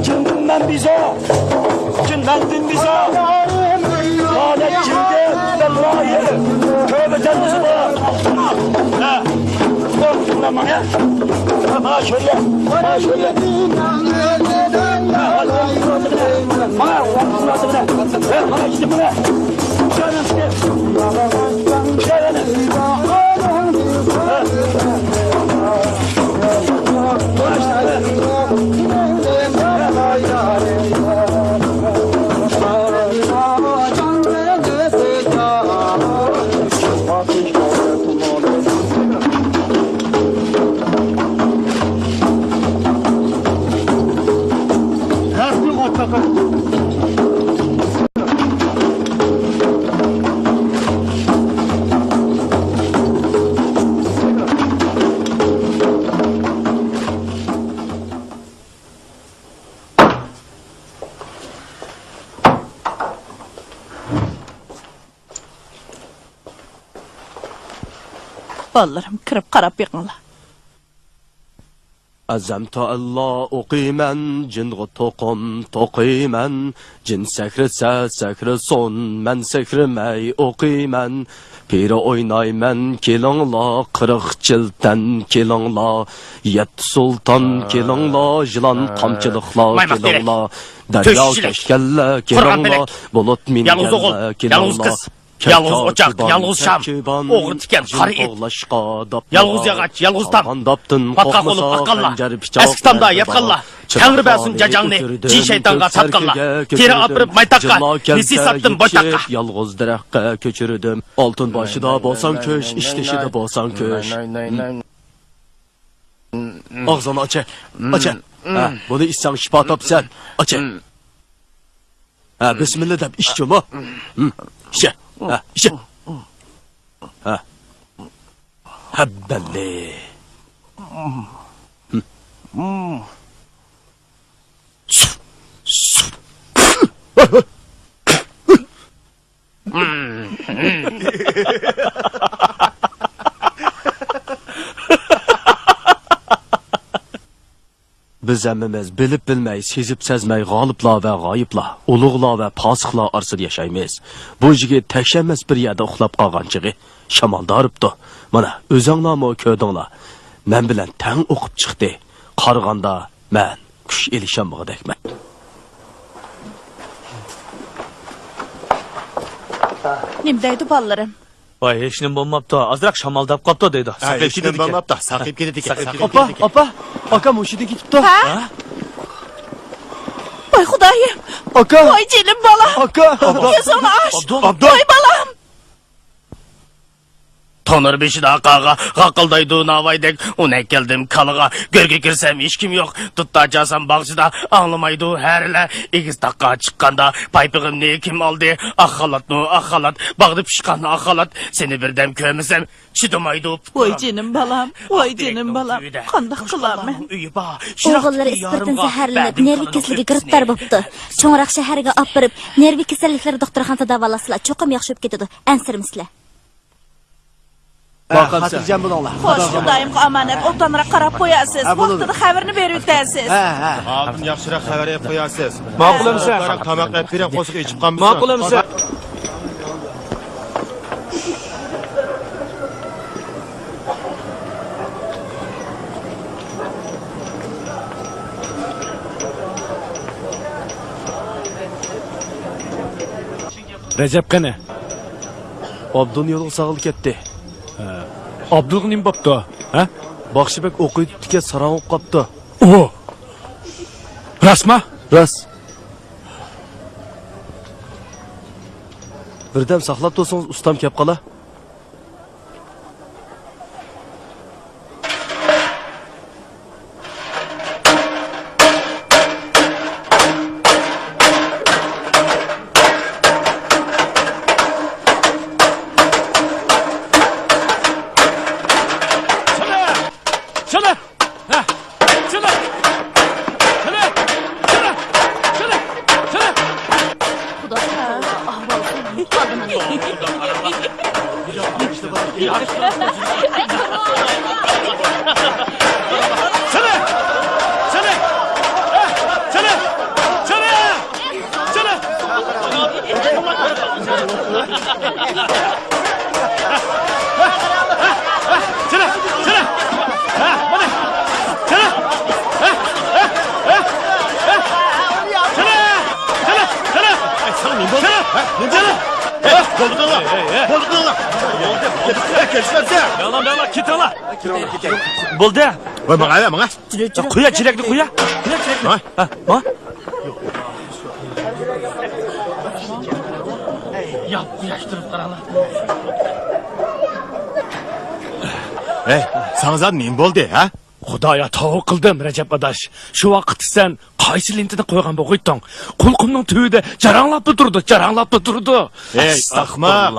جىندىن مەن بىزار، جىن مەندىن بىزار. لانەت جىندىن، بىللاھى، تۆبە دەرمىسى بار. ھە. قورقۇتۇڭلار ماڭا. مانا شۆلە، مانا شۆلە. مانا قورقۇتۇڭلار مانا. ھە، مانا ئىشتە مانا. بالىلىرىم، كىرىپ قاراپ بېقىڭلار. ئەزەمتۇ ئەللا ئوقۇيمەن، جىنغا توقۇم توقۇيمەن. جىن سەكرىسە سەكرىسۇن، مەن سەكرىمەي ئوقۇيمەن. پىرى ئوينايمەن، كېلىڭلار، قىرىق چىلتەن كېلىڭلار. يەتتە سۇلتان كېلىڭلار، يىلان قامچىلىقلار كېلىڭلار. دەريا كەشكەنلەر كېلىڭلار، بۇلۇت مىنگەنلەر كېلىڭلار. يالغۇز ئوچاق، يالغۇز شام، ئوغرى تىكەن، قارا ئىت، يالغۇز ياغاچ، يالغۇز تام، پاتقاق بولۇپ ئاققانلار، ئەسكى تامدا ياتقانلار، تەڭرى بەرسۇن جاجاڭنى، جىن شەيتانغا تارتقانلار، تېرە ئاپىرىپ مايتاققا، نېسى ساتتىم بويتاققا. يالغۇز دەرەخكە كۆچۈردۈم. ئالتۇن باشىدا بولساڭ كۈش، ئىش تېشىدا بولساڭ كۈش. ئاغزىڭنى ئاچە، ئاچە. ھە، بۇنى ئىچسەڭ شىپا تاپىسەن. ئاچە. ھە، بىسمىللا دەپ ئىچ جۇمۇ. ھىم، ئىچە. ھە، ئىچە. ھە. ھەببەللى. بىز ھەممىمىز بىلىپ بىلمەي، سېزىپ سەزمەي غالىپلار ۋە غايىبلار، ئۇلۇغلار ۋە پاسىقلار ئارىسىدا ياشايمىز. بۇ يىگىت تەكشەنمەس بىر يەردە ئۇخلاپ قالغان چېغى شامالدا ئۇرۇپتۇ. مانا، ئۆزۈڭلارمۇ كۆردۈڭلار. مەن بىلەن تەڭ ئوقۇپ چىقتى. قارىغاندا مەن كۈچ ئېلىشالمىغۇدەكمەن. نېمە دەيدۇ بالىلىرىم؟ ۋاي، ھېچنېمە بولماپتۇ، ئازراق شامالداپ قاپتۇ دەيدۇ. ھە، ساقىيىپ ھېچنېمە كېتىدىكەن. بولماپتۇ، ساقىيىپ كېتىدىكەن. ئاپا، ئاپا، ئاكام ھوشىدىن كېتىپتۇ. ھە؟ ۋاي خۇدايىم! ئاكا! ۋاي جېنىم بالام! ئاكا! كۆزۈڭنى ئاچ! ئابدۇل! ۋاي بالام! تونۇر بېشىدا قاغا، غاقىلدايدۇ ناۋايدەك، ئۇنى ئەكەلدىم كالىغا. گۆرگە كىرسەم ھېچكىم يوق، دۇتار چالسام باغچىدا، ئاڭلىمايدۇ ھەرىلەر. ئېگىز تاغقا چىققاندا، پايپىغىمنى كىم ئالدى؟ ئاق خالاتمۇ ئاق خالات، باغدا پىشقان ئاق خالات، سېنى بىردەم كۆرمىسەم، چىدىمايدۇ پۇتلىرىم. ۋاي جېنىم بالام، ۋاي جېنىم بالام، قانداق قىلارمەن؟ ئوغۇللىرى ئىسپىرتىن زەھەرلىنىپ، نېرۋا كېسىلىگە گىرىپتار بوپتۇ. چوڭراق شەھەرگە ئاپىرىپ، نېرۋا كېسەللىكلىرى دوختۇرخانىسىدا داۋالاتسىلا، چوقۇم ياخشى بولۇپ كېتىدۇ. ئەنسىرىمىسىلە. ھە، خاتىرجەم بولۇڭلار. خوش، خۇدايىمغا ئامانەت، ئوبدانراق قاراپ قويارسىز. ھە، بولىدۇ. ۋاقتىدا خەۋىرىنى بېرىۋېتەرسىز. ھە، ھە. ئالدىن ياخشىراق خەۋەر ئېلىپ قويارسىز. ماقۇل ئەمىسە. تاماق ئەپ بېرىڭ، قورسىقى ئېچىپ قالمىسۇن. ماقۇل ئەمىسە. رەجەپ قېنى؟ ئابدۇلنى يولغا سالغىلى كەتتى. ھە. ئابدۇلغا نېمە بوپتۇ؟ ھە؟ باخشى بەگ ئوقۇۋېتىپتىكەن، ساراڭ بولۇپ قاپتۇ. ئوھ! راستما؟ راست. بىردەم ساقلاپ تۇرسىڭىز، ئۇستام كەپ قالا. بولدى. ۋاي، ماڭا، ماڭا. قويا، چېلەكنى قويا. قويا، چېلەكنى. ھە؟ ھە؟ ھە؟ ياپ، قوياشتۇرۇپ قاراڭلار. ھەي، ساڭا زادى نېمە بولدى، ھە؟ خۇدايا، توۋا قىلدىم، رەجەپ ئاداش. شۇ ۋاقىتتا سەن قايسى لېنتىنى قويغان بولغىيتتۇڭ؟ قۇلىقىمنىڭ تۈۋىدە جاراڭلاپلا تۇرىدۇ، جاراڭلاپلا تۇرىدۇ. ھەي، ئەستەغپۇرۇللا، ئاخماق.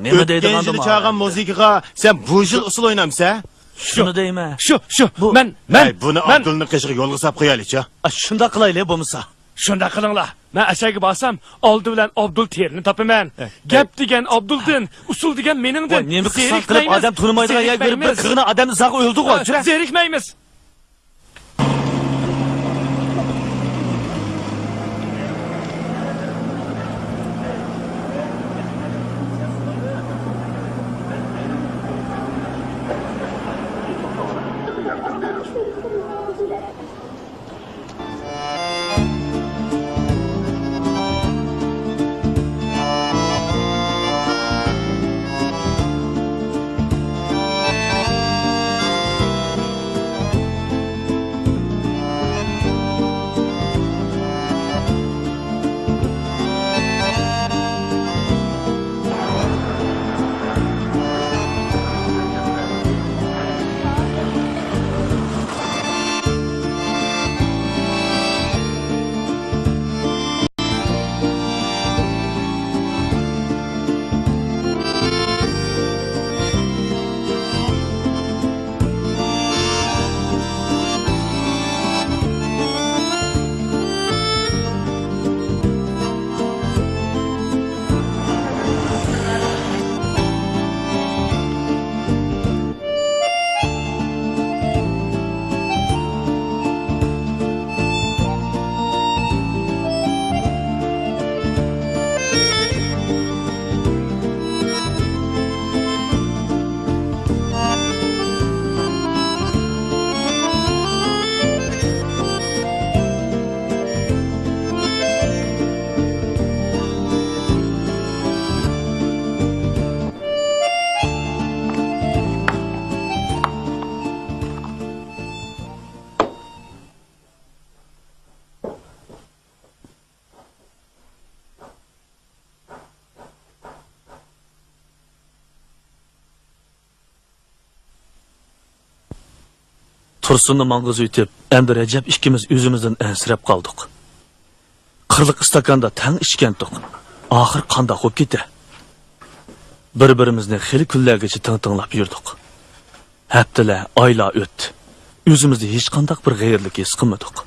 نېمە دەيدىغاندۇ ماڭا؟ ئۆتكەن يىلى چالغان مۇزىكىغا سەن بۇ يىل ئۇسسۇل ئوينامسەن؟ شۇنى دەيمەن. شۇ، شۇ، بۇ مەن، مەن، ھەي، بۇنى مەن. ئابدۇلنىڭ قېشىغا يولغا ساپ قويايلىچۇ. ئا، شۇنداق قىلايلى بولمىسا. شۇنداق قىلىڭلار. مەن ئەسەرگە بارسام، ئالدى بىلەن ئابدۇل تېرىنى تاپىمەن. ھەي. گەپ دېگەن ئابدۇلدىن، ئۇسسۇل دېگەن مېنىڭدىن. ۋاي، نېمە قىسقان قىلىپ ئادەم تونۇمايدىغان يەرگە بېرىپ، بىر قىرغىنا ئادەمنى زاغ ئۆلدۈرگەن، ھە، يۈرە. زېرىكمەيمىز. تۇرسۇننى ماڭغۇزۇۋېتىپ، ئەمدى رەجەپ ئىككىمىز ئۆزىمىزدىن ئەنسىرەپ قالدۇق. قىرلىق ئىستاكاندا تەڭ ئىچكەنتۇق. ئاخىر قانداق بولۇپ كېتە؟ بىر-بىرىمىزنى خېلى كۈنلەرگىچە تىڭ-تىڭلاپ يۈردۇق. ھەپتىلەر، ئايلار ئۆتتى. ئۆزىمىزدە ھېچقانداق بىر غەيرىلىك ھېس قىلمىدۇق.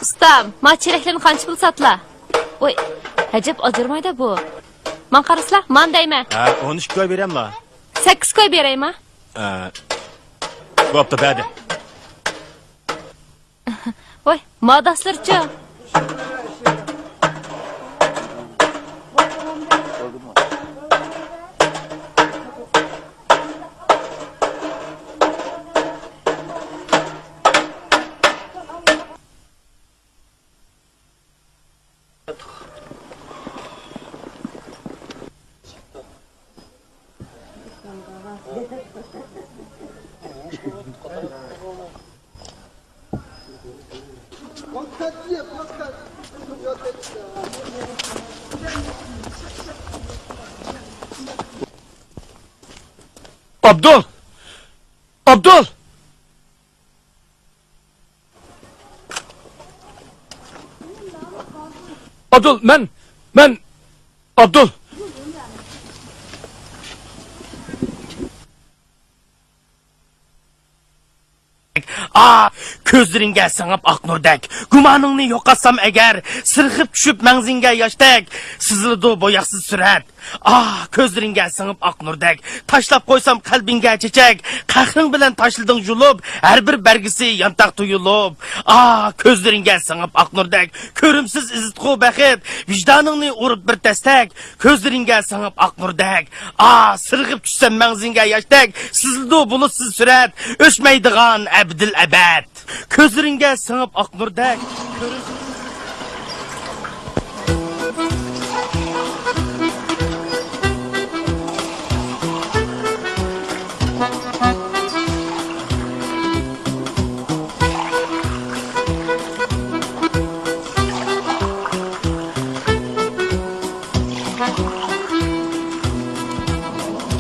ئۇستام، ما چېرەكلەرنى قانچە پۇل ساتلا؟ ۋوي، ئەجەب ئاجرىمايدۇ بۇ. ماڭا قارىسىلا، مان دەيمەن. ھە، ئون ئىككى كوي بېرەملا؟ سەككىز كوي بېرەيما؟ ھە. بوپتۇ، بەردى. ۋاي، ماداسلىرىچۇ؟ ئابدۇل! ئابدۇل! ئابدۇل، مەن، مەن، ئابدۇل! ئا، كۆزلىرىڭگە سىڭىپ ئاق نۇردەك، گۇمانىڭنى يوقاتسام ئەگەر، سىرغىپ چۈشۈپ مەڭزىڭگە ياشتەك، سىزىلىدۇ بوياقسىز سۈرەت. ئا، كۆزلىرىڭگە سىڭىپ ئاق نۇردەك، تاشلاپ قويسام قەلبىڭگە چېچەك، قەھرىڭ بىلەن تاشلىدىڭ يۇلۇپ، ھەر بىر بەرگىسى يانتاق تۇيۇلۇپ. ئا، كۆزلىرىڭگە سىڭىپ ئاق نۇردەك، كۆرۈمسىز ئېزىتقۇ بەخت، ۋىجدانىڭنى ئۇرۇپ بىر تەستەك، كۆزلىرىڭگە سىڭىپ ئاق نۇردەك. ئا، سىرغىپ چۈشسەم مەڭزىڭگە ياشتەك، سىزىلىدۇ بۇلۇتسىز سۈرەت، ئۆچمەيدىغان ئەبدىل ئەبەد. كۆزلىرىڭگە سىڭىپ ئاق نۇردەك.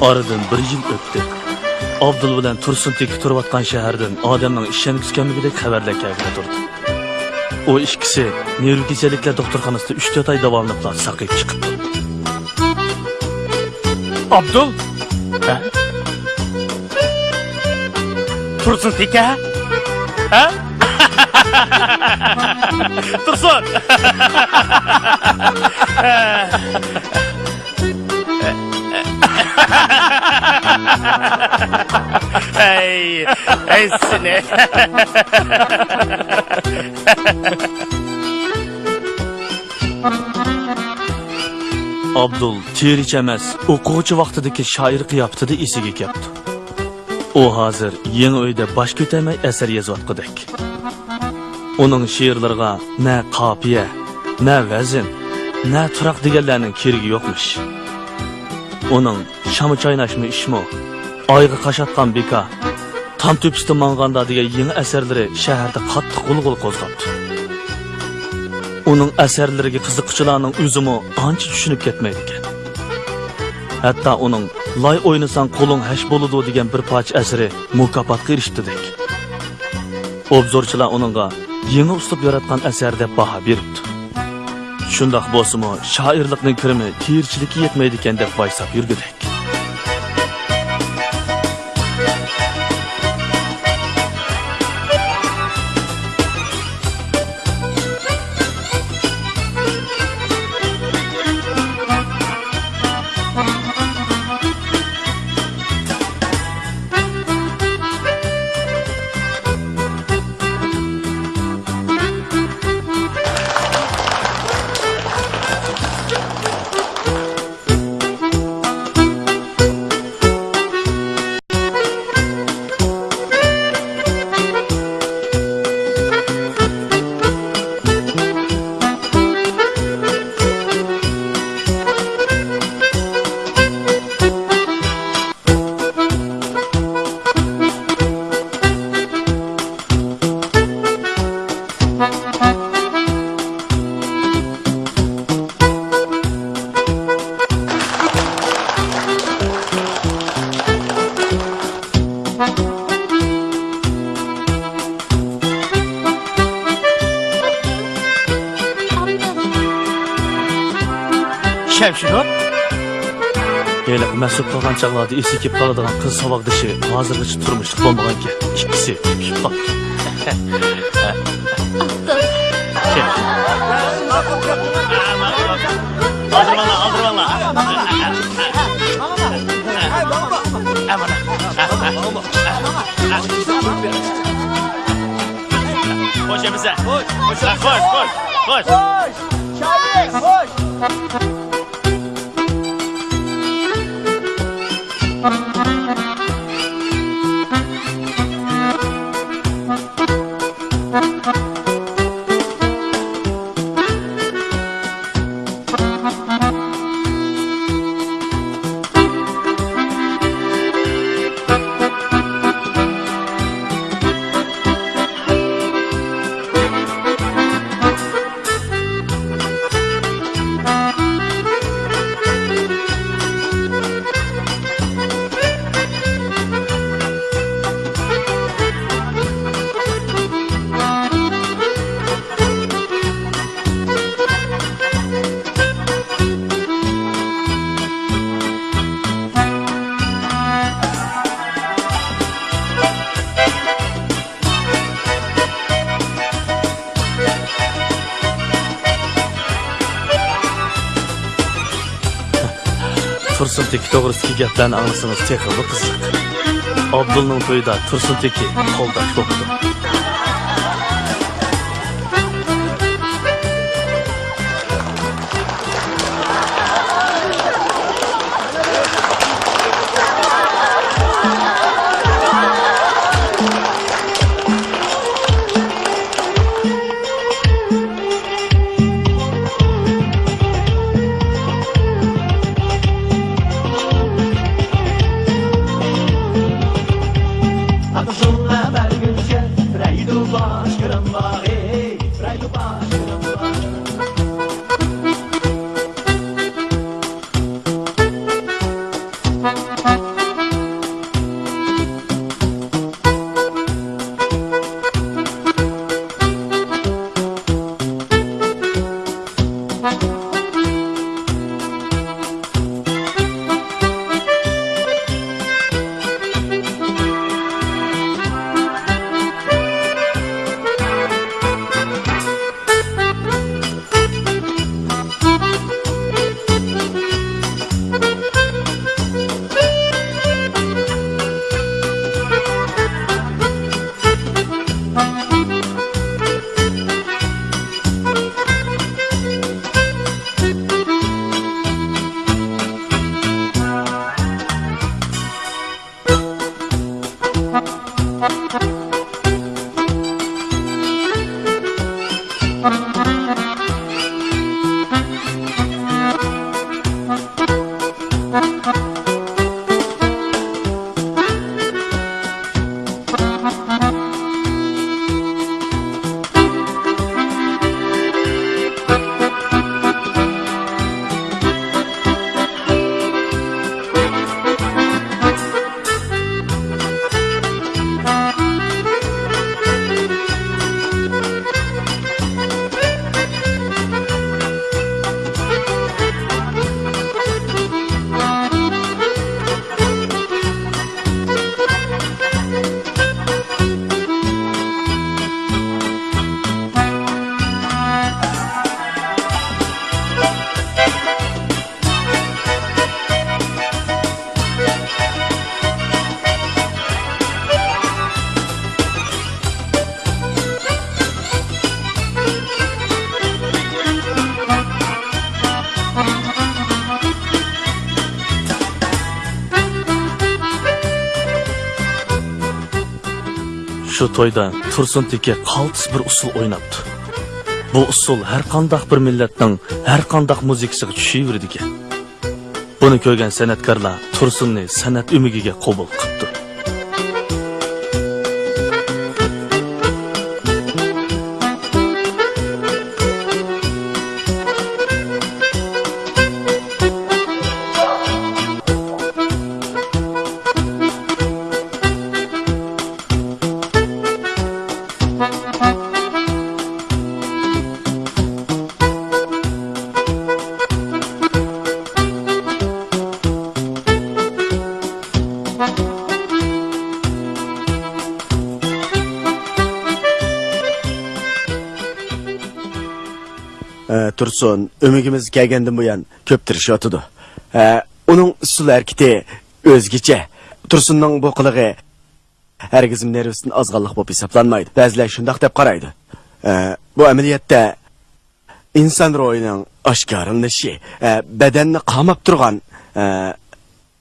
ئارىدىن بىر يىل ئۆتتى. ئابدۇل بىلەن تۇرسۇن تېكە تۇرۇۋاتقان شەھەردىن ئادەمنىڭ ئىشەنگۈسى كەلمىگۈدەك خەۋەرلەر كەلگىلى تۇردى. ئۇ ئىككىسى نېرۋا كېسەللىكلەر دوختۇرخانىسىدا ئۈچ تۆت ئاي داۋالىنىپلا ساقىيىپ چىقىپتۇ. ئابدۇل؟ ھە؟ تۇرسۇن تېكە؟ ھە؟ تۇرسۇن! ھەي، ھەي سېنى! ئابدۇل تېرىچى ئەمەس، ئوقۇغۇچى ۋاقتىدىكى شائىر قىياپىتىدە ئېسىگە كەپتۇ. ئۇ ھازىر يېڭى ئۆيدە باش كۆتەرمەي ئەسەر يېزىۋاتقۇدەك. ئۇنىڭ شېئىرلىرىغا نە قاپىيە، نە ۋەزىن، نە تۇراق دېگەنلەرنىڭ كېرىكى يوقمىش. ئۇنىڭ شاما چايناشمۇ ئىشمۇ، ئايغا قاش ئاتقان بىكا، تام تۆپىسىدە ماڭغاندا دېگەن يېڭى ئەسەرلىرى شەھەردە قاتتىق غۇلغۇلا قوزغاپتۇ. ئۇنىڭ ئەسەرلىرىگە قىزىققۇچىلارنىڭ ئۆزىمۇ ئانچە چۈشىنىپ كەتمەيدىكەن. ھەتتا ئۇنىڭ «لاي ئوينىساڭ قولۇڭ ھەش بولىدۇ» دېگەن بىر پارچە ئەسىرى مۇكاپاتقا ئېرىشىپتىدەك. ئوبزورچىلار ئۇنىڭغا يېڭى ئۇسلۇب ياراتقان ئەسەر دەپ باھا بېرىپتۇ. شۇنداق بولسىمۇ، شائىرلىقنىڭ كىرىمى تېرىچىلىككە يەتمەيدىكەن دەپ ۋايساپ يۈرگۈدەك. شەمشىدۇر. ھېلىقى مەسئۇل قىلغان چاغلاردا ئېسىگە كېلىپ قالىدىغان قىز ساۋاقدىشى ھازىرغىچە تۇرمۇشلۇق بولمىغانىكەن. ئىككىسى تېپىشىپ قاپتۇ. ئالدىرىۋاللا، ئالدىرىۋاللا. خوش ئەمىسە. خوش، خوش، خوش، خوش. تۇرسۇن تېكى توغرىسىدىكى گەپلەرنى ئاڭلىسىڭىز تېخىمۇ قىزىق. ئابدۇلنىڭ تويىدا تۇرسۇن تېكى قولداش بوپتۇ. شۇ تويدا تۇرسۇن تېكى قالتىس بىر ئۇسسۇل ئويناپتۇ. بۇ ئۇسسۇل ھەر قانداق بىر مىللەتنىڭ ھەر قانداق مۇزىكىسىغا چۈشۈۋېرىدىكەن. بۇنى كۆرگەن سەنئەتكارلار تۇرسۇننى سەنئەت ئۆمىكىگە قوبۇل قىپتۇ. ئە، تۇرسۇن ئۆمىكىمىزگە كەلگەندىن بۇيان كۆپ تىرىشىۋاتىدۇ. ئە، ئۇنىڭ ئۇسسۇل ھەرىكىتى ئۆزگىچە. تۇرسۇننىڭ بۇ قىلىقى ھەرگىزمۇ نېرۋىسىدىن ئازغانلىق بولۇپ ھېسابلانمايدۇ. بەزىلەر شۇنداق دەپ قارايدۇ. ئە، بۇ ئەمەلىيەتتە ئىنسان روھىنىڭ ئاشكارىلىنىشى، ئە، بەدەننى قاماپ تۇرغان، ئە،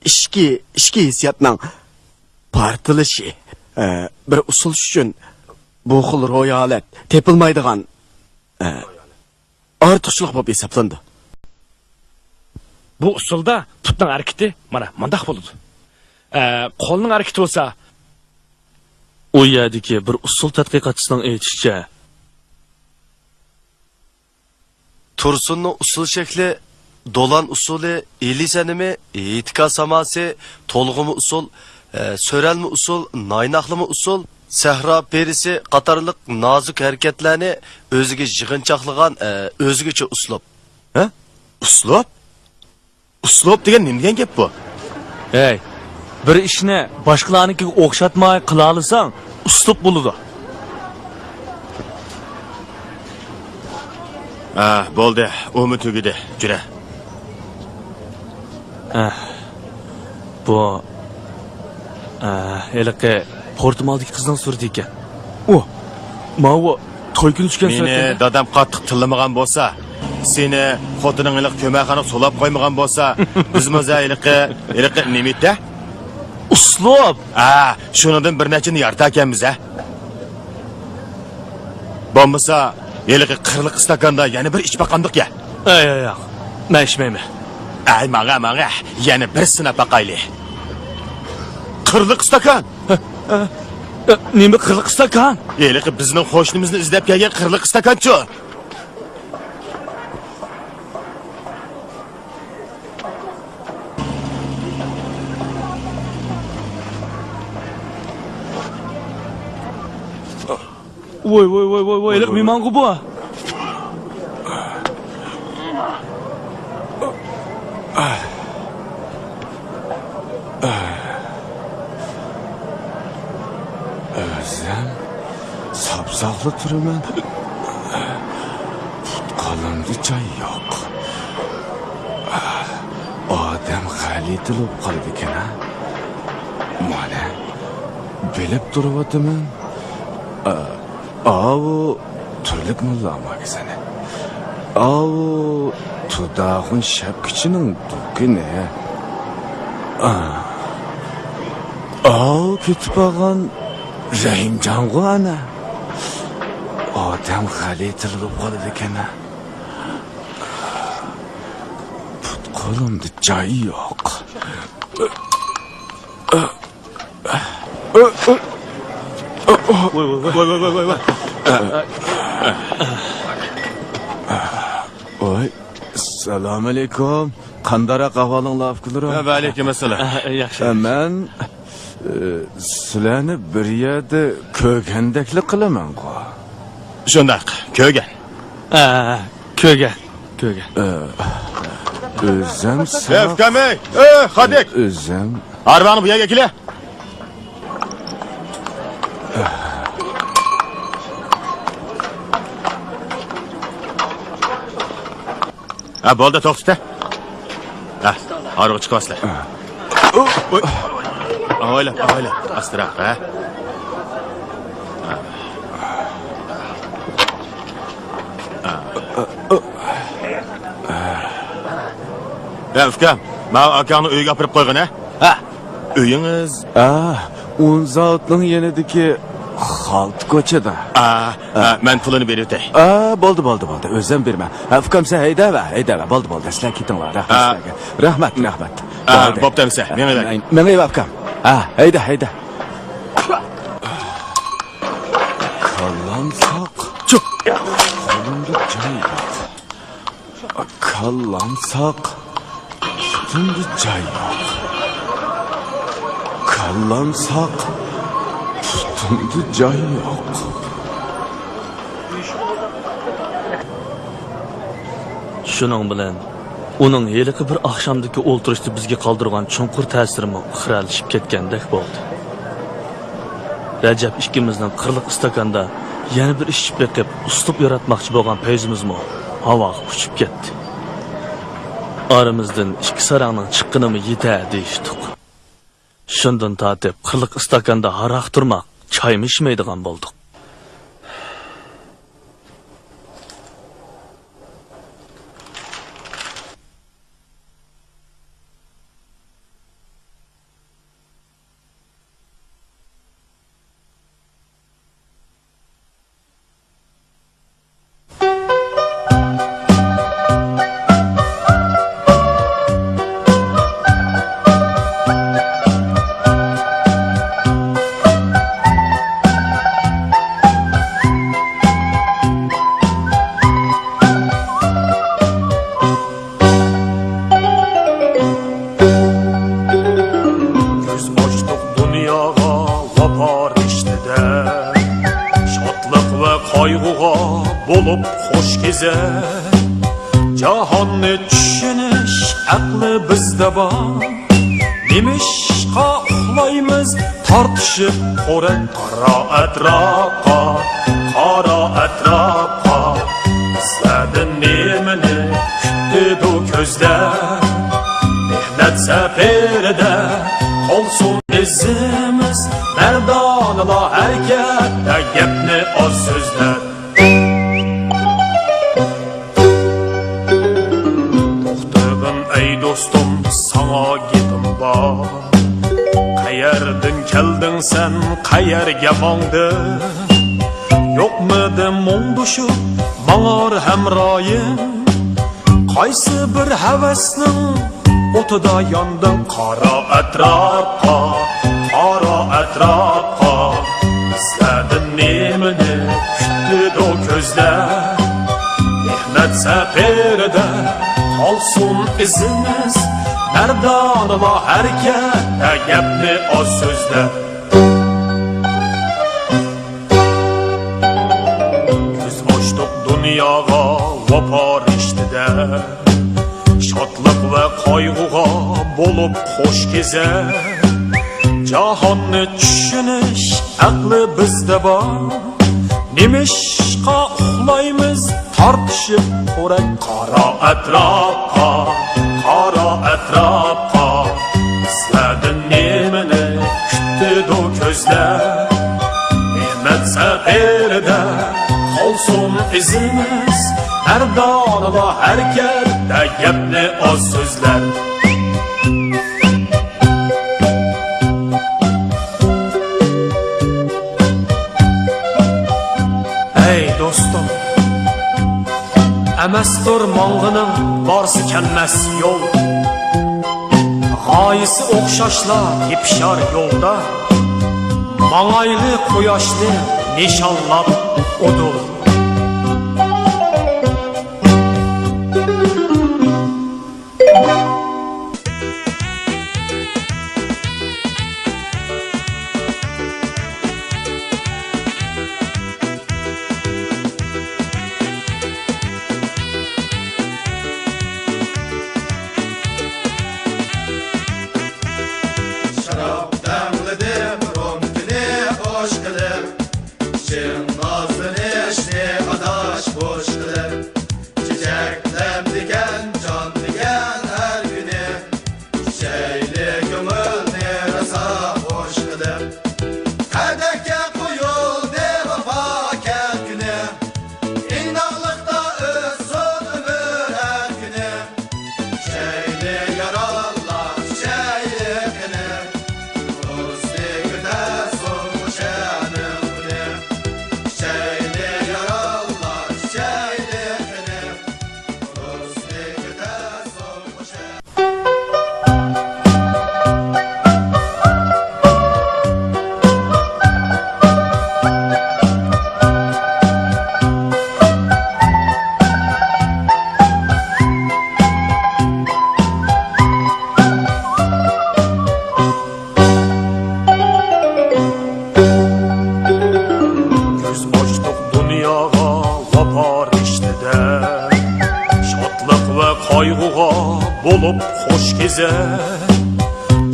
ئىچكى، ئىچكى ھېسسىياتنىڭ پارتلىشى. ئە، بىر ئۇسسۇل ئۈچۈن بۇ خىل روھىي ھالەت تېپىلمايدىغان، ئە، ئارتۇقچىلىق بولۇپ ھېسابلىنىدۇ. بۇ ئۇسسۇلدا پۇتنىڭ ھەرىكىتى مانا مۇنداق بولىدۇ. ئە، قولنىڭ ھەرىكىتى بولسا. ئۇ يەردىكى بىر ئۇسسۇل تەتقىقاتچىسىنىڭ ئېيتىشىچە، تۇرسۇننىڭ ئۇسسۇل شەكلى دولان ئۇسسۇلى، ئىلى سەنىمى، ھېيتگاھ ساماسى، تولغىما ئۇسسۇل، ئە، سۆرەلمە ئۇسسۇل، نايناقلىما ئۇسسۇل، سەھرا پېرىسى قاتارلىق نازۇك ھەرىكەتلەرنى ئۆزىگە يىغىنچاقلىغان، ئە، ئۆزگىچە ئۇسلۇب. ھە؟ ئۇسلۇب؟ ئۇسلۇب دېگەن نېمە دېگەن گەپ بۇ؟ ھەي، بىر ئىشنى باشقىلارنىڭكىگە ئوخشاتماي قىلالىساڭ، ئۇسلۇب بولىدۇ. ھە، بولدى، ئۇمۇ تۈگىدى، جۈرە. ھە، بۇ، ھە، ھېلىقى پورتمالدىكى قىزنىڭ سۈرىتى ئىكەن. ئۇ، ماۋۇ توي كۈنى چۈشكەن سۈرەت. مېنى دادام قاتتىق تىللىمىغان بولسا، سېنى خوتۇنۇڭ ھېلىقى كۆمەخانىغا سولاپ قويمىغان بولسا، بىزمۇ ھېلىقى، ھېلىقى نېمە ئىدى؟ ئۇسلۇب! ھە، شۇنىڭدىن بىر نەچچىنى يارىتاركەنمىز، ھە؟ بولمىسا، ھېلىقى قىرلىق ئىستاكاندا يەنە بىر ئىچىپ باقامدۇق يا؟ ئەي، ياق، ياق. مەن ئىچمەيمەن. ئەي، ماڭە، ماڭە. يەنە بىر سىناپ باقايلى. قىرلىق ئىستاكان! ئە، ئە، ئە، نېمە قىرلىق ئىستاكان؟ ھېلىقى بىزنىڭ قوشنىمىزنى ئىزدەپ كەلگەن قىرلىق ئىستاكانچۇ؟ ۋوي، ۋوي، ۋوي، ۋوي، ۋوي، ھېلىقى مېھمانغۇ بۇ. ئۆزۈم ساپساقلا تۇرىمەن. پۇت-قولۇمدا جاي يوق. ئادەم غەلىتە بولۇپ قالىدىكەن ھە. مانا، بىلىپ تۇرۇۋاتىمەن. ئاۋۇ تۈرلۈك موللا ماگىزىنى. ئاۋۇ تۇداغۇن شەپكىچىنىڭ دۇكىنى. ئاۋۇ كېتىپ بارغان رەھىمجانغۇ ئانا. ئادەم غەلىتە بولۇپ قالىدىكەن. پۇت-قولۇمدا جاي يوق. ۋاي، ۋاي، ۋاي، ۋاي. ۋاي، سالام ئەلەيكۇم. قانداقراق ئەھۋالىڭلار، ئۇكىلىرىم؟ ۋە ئەلەيكۇم ئەسسالام. ئە، ياخشى. ئە، مەن، ئە، سىلەرنى بىر يەردە كۆرگەندەكلا قىلىمەنغۇ. شۇنداق، كۆرگەن. ئە، كۆرگەن، كۆرگەن. ئە، ئۆزۈم ئە، ساق-، ئۇكام، ئەي، ئە، خادىك. ئۆزۈم. ھارۋاڭنى بۇ يەرگە ئەكىلە. ھە، بولدى، توختىتە. ھە، ھارۋىغا چىقىۋاسىلە. ئوي. ئاۋايلاپ، ئاۋايلاپ. ئاستىراق، ھە. ھە، ئۇكام، ماۋۇ ئاكاڭنى ئۆيگە ئاپىرىپ قويغىن، ھە؟ ھە. ئۆيىڭىز؟ ھە، ئۇن زاۋۇتنىڭ يېنىدىكى قالتى كوچىدا. ئا، ئا، مەن پۇلىنى بېرىۋېتەي. ئا، بولدى، بولدى، بولدى. ئۆزۈم بېرىمەن. ئا، ئۇكام، سەن ھەيدەۋە، ھەيدەۋە. بولدى، بولدى. سىلەر كېتىڭلار. رەھمەت ئا. سىلەرگە. رەھمەت، رەھمەت. ئا، بولدى. بوپتۇ ئەمىسە. مېڭىۋەر. مېڭىۋە، ئۇكام. ھە، ھەيدە، ھەيدە. كاللام ساق. چۇ. قولۇمدا جاي يوق. كاللام ساق، پۇتۇمدا جاي يوق. كاللام ساق، پۇتۇمدا جاي يوق. شۇنىڭ بىلەن ئۇنىڭ ھېلىقى بىر ئاخشامدىكى ئولتۇرۇشتا بىزگە قالدۇرغان چوڭقۇر تەسىرىمۇ خىرەلىشىپ كەتكەندەك بولدى. رەجەپ ئىككىمىزنىڭ قىرلىق ئىستاكاندا يەنە بىر ئىچىپ بېقىپ، ئۇسلۇب ياراتماقچى بولغان پەيزىمىزمۇ ھاۋاغا ئۇچۇپ كەتتى. ئارىمىزدىن ئىككى ساراڭنىڭ چىققىنىمۇ يېتە دېيىشتۇق. شۇندىن تارتىپ قىرلىق ئىستاكاندا ھاراق تۇرماق، چايمۇ ئىچمەيدىغان بولدۇق. كۆز ئاچتۇق دۇنياغا ۋاپا رىشتىدە، شادلىق ۋە قايغۇغا بولۇپ خوش كېزەر. جاھاننى چۈشىنىش ئەقلى بىزدە بار، نېمىشقا ئۇخلايمىز تارتىشىپ خورەك؟ قارا ئەتراپقا، قارا ئەتراپقا، بىزلەردىن نېمىنى كۈتىدۇ كۆزلەر؟ مېھنەت سەپىرىدە قالسۇن ئىزىمىز، مەردانىلا ھەرىكەتتە گەپنى ئاز سۆزلەپ. توختىغىن ئەي دوستۇم، ساڭا گېپىم بار. قەيەردىن كەلدىڭ سەن، قەيەرگە ماڭدىڭ؟ يوقمىدى مۇڭدىشىپ ماڭار ھەمرايىم؟ قايسى بىر ھەۋەسنىڭ ئوتىدا ياندىڭ؟ قارا ئەتراپقا، قارا ئەتراپقا، بىزلەردىن نېمىنى كۈتىدۇ كۆزلەر؟ مېھنەت سەپىرىدە قالسۇن ئىزىمىز، مەردانىلا ھەرىكەتتە گەپنى ئاز سۆزلەپ. كۆز ئاچتۇق دۇنياغا ۋاپا رىشتىدە، شادلىق ۋە قايغۇغا بولۇپ خوش كېزەر. جاھاننى چۈشىنىش ئەقلى بىزدە بار، نېمىشقا ئۇخلايمىز تارتىشىپ خورەك؟ قارا ئەتراپقا، قارا ئەتراپقا، بىزلەردىن نېمىنى كۈتىدۇ كۆزلەر؟ مېھنەت سەپىرىدە قالسۇن ئىزىمىز، مەردانىلا ھەرىكەتتە گەپنى ئاز سۆزلەر. ئەي دوستۇم، ئەمەستۇر ماڭغىنىڭ بارسا كەلمەس يول. غايىسى ئوخشاشلا تېپىشار يولدا، ماڭايلى قۇياشنى نىشانلاپ ئۇدۇل. شاراب دەملىدىم، رومكىنى ئاچ قىلىپ، چىڭ نازلىنىش دۇنياغا ۋاپا رىشتىدە، شادلىق ۋە قايغۇغا بولۇپ خوش كېزەر.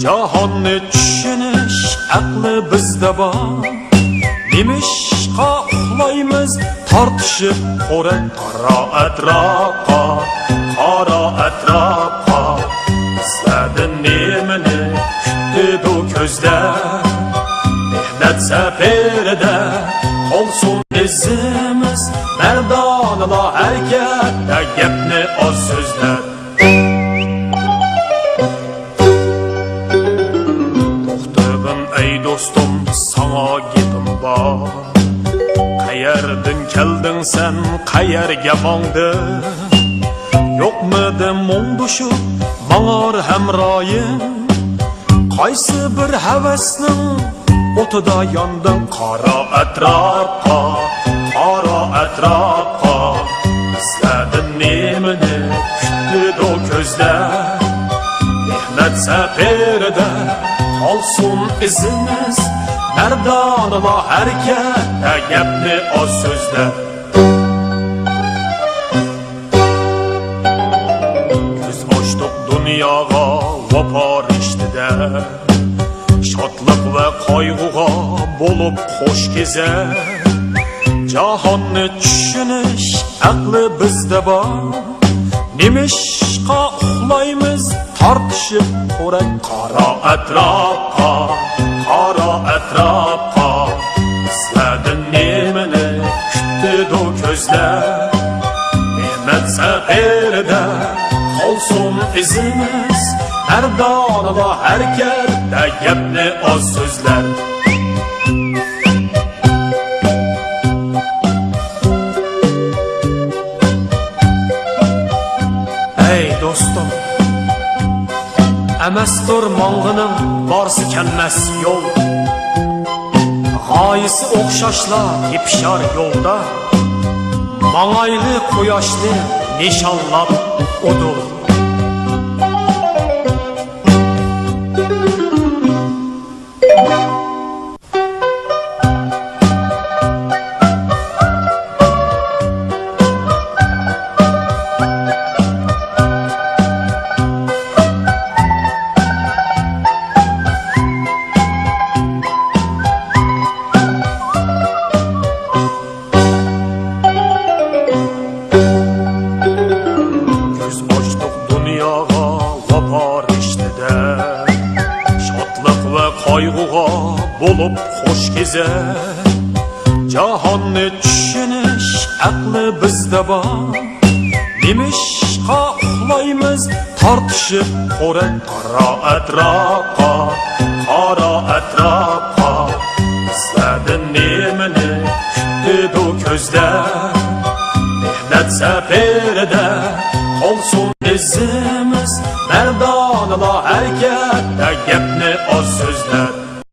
جاھاننى چۈشىنىش ئەقلى بىزدە بار. نېمىشقا ئۇخلايمىز تارتىشىپ خورەك؟ قارا ئەتراپقا، قارا ئەتراپقا. بىزلەردىن نېمىنى كۈتىدۇ كۆزلەر؟ مېھنەت سەپىرىدە قالسۇن ئىزىمىز. مەردانىلا ھەرىكەتتە، گەپنى ئاز سۆزلەر. توختىغىن ئەي دوستۇم، ساڭا گېپىم بار. قەيەردىن كەلدىڭ سەن، قەيەرگە ماڭدىڭ؟ يوقمىدى مۇڭدىشىپ ماڭار ھەمرايىم؟ قايسى بىر ھەۋەسنىڭ ئوتىدا ياندىڭ؟ قارا ئەتراپقا، قارا ئەتراپقا. بىزلەردىن نېمىنى كۈتىدۇ كۆزلەر؟ مېھنەت سەپىرىدە قالسۇن ئىزىمىز. مەردانىلا ھەرىكەتتە، گەپنى ئاز سۆزلەر. كۆز ئاچتۇق دۇنياغا ۋاپا رىشتىدە، شادلىق ۋە قايغۇغا بولۇپ خوش كېزەر. جاھاننى چۈشىنىش ئەقلى بىزدە بار. نېمىشقا ئۇخلايمىز تارتىشىپ خورەك؟ قارا ئەتراپقا، قارا ئەتراپقا. بىزلەردىن نېمىنى كۈتىدۇ كۆزلەر؟ مېھنەت سەپىرىدە قالسۇن ئىزىمىز. مەردانىلا ھەرىكەتتە، گەپنى ئاز سۆزلەر. ئەي دوستۇم، ئەمەستۇر ماڭغىنىڭ بارسا كەلمەس يول. غايىسى ئوخشاشلا تېپىشار يولدا، ماڭايلى قۇياشنى نىشانلاپ ئۇدۇل. كۆز ئاچتۇق دۇنياغا ۋاپا رىشتىدە، شادلىق ۋە قايغۇغا بولۇپ خوش كېزەر. جاھاننى چۈشىنىش ئەقلى بىزدە بار. نېمىشقا ئۇخلايمىز تارتىشىپ خورەك؟ قارا ئەتراپقا، قارا ئەتراپقا. بىزلەردىن نېمىنى كۈتىدۇ كۆزلەر؟ مېھنەت سەپىرىدە قالسۇن ئىزىمىز. مەردانىلا ھەرىكەتتە،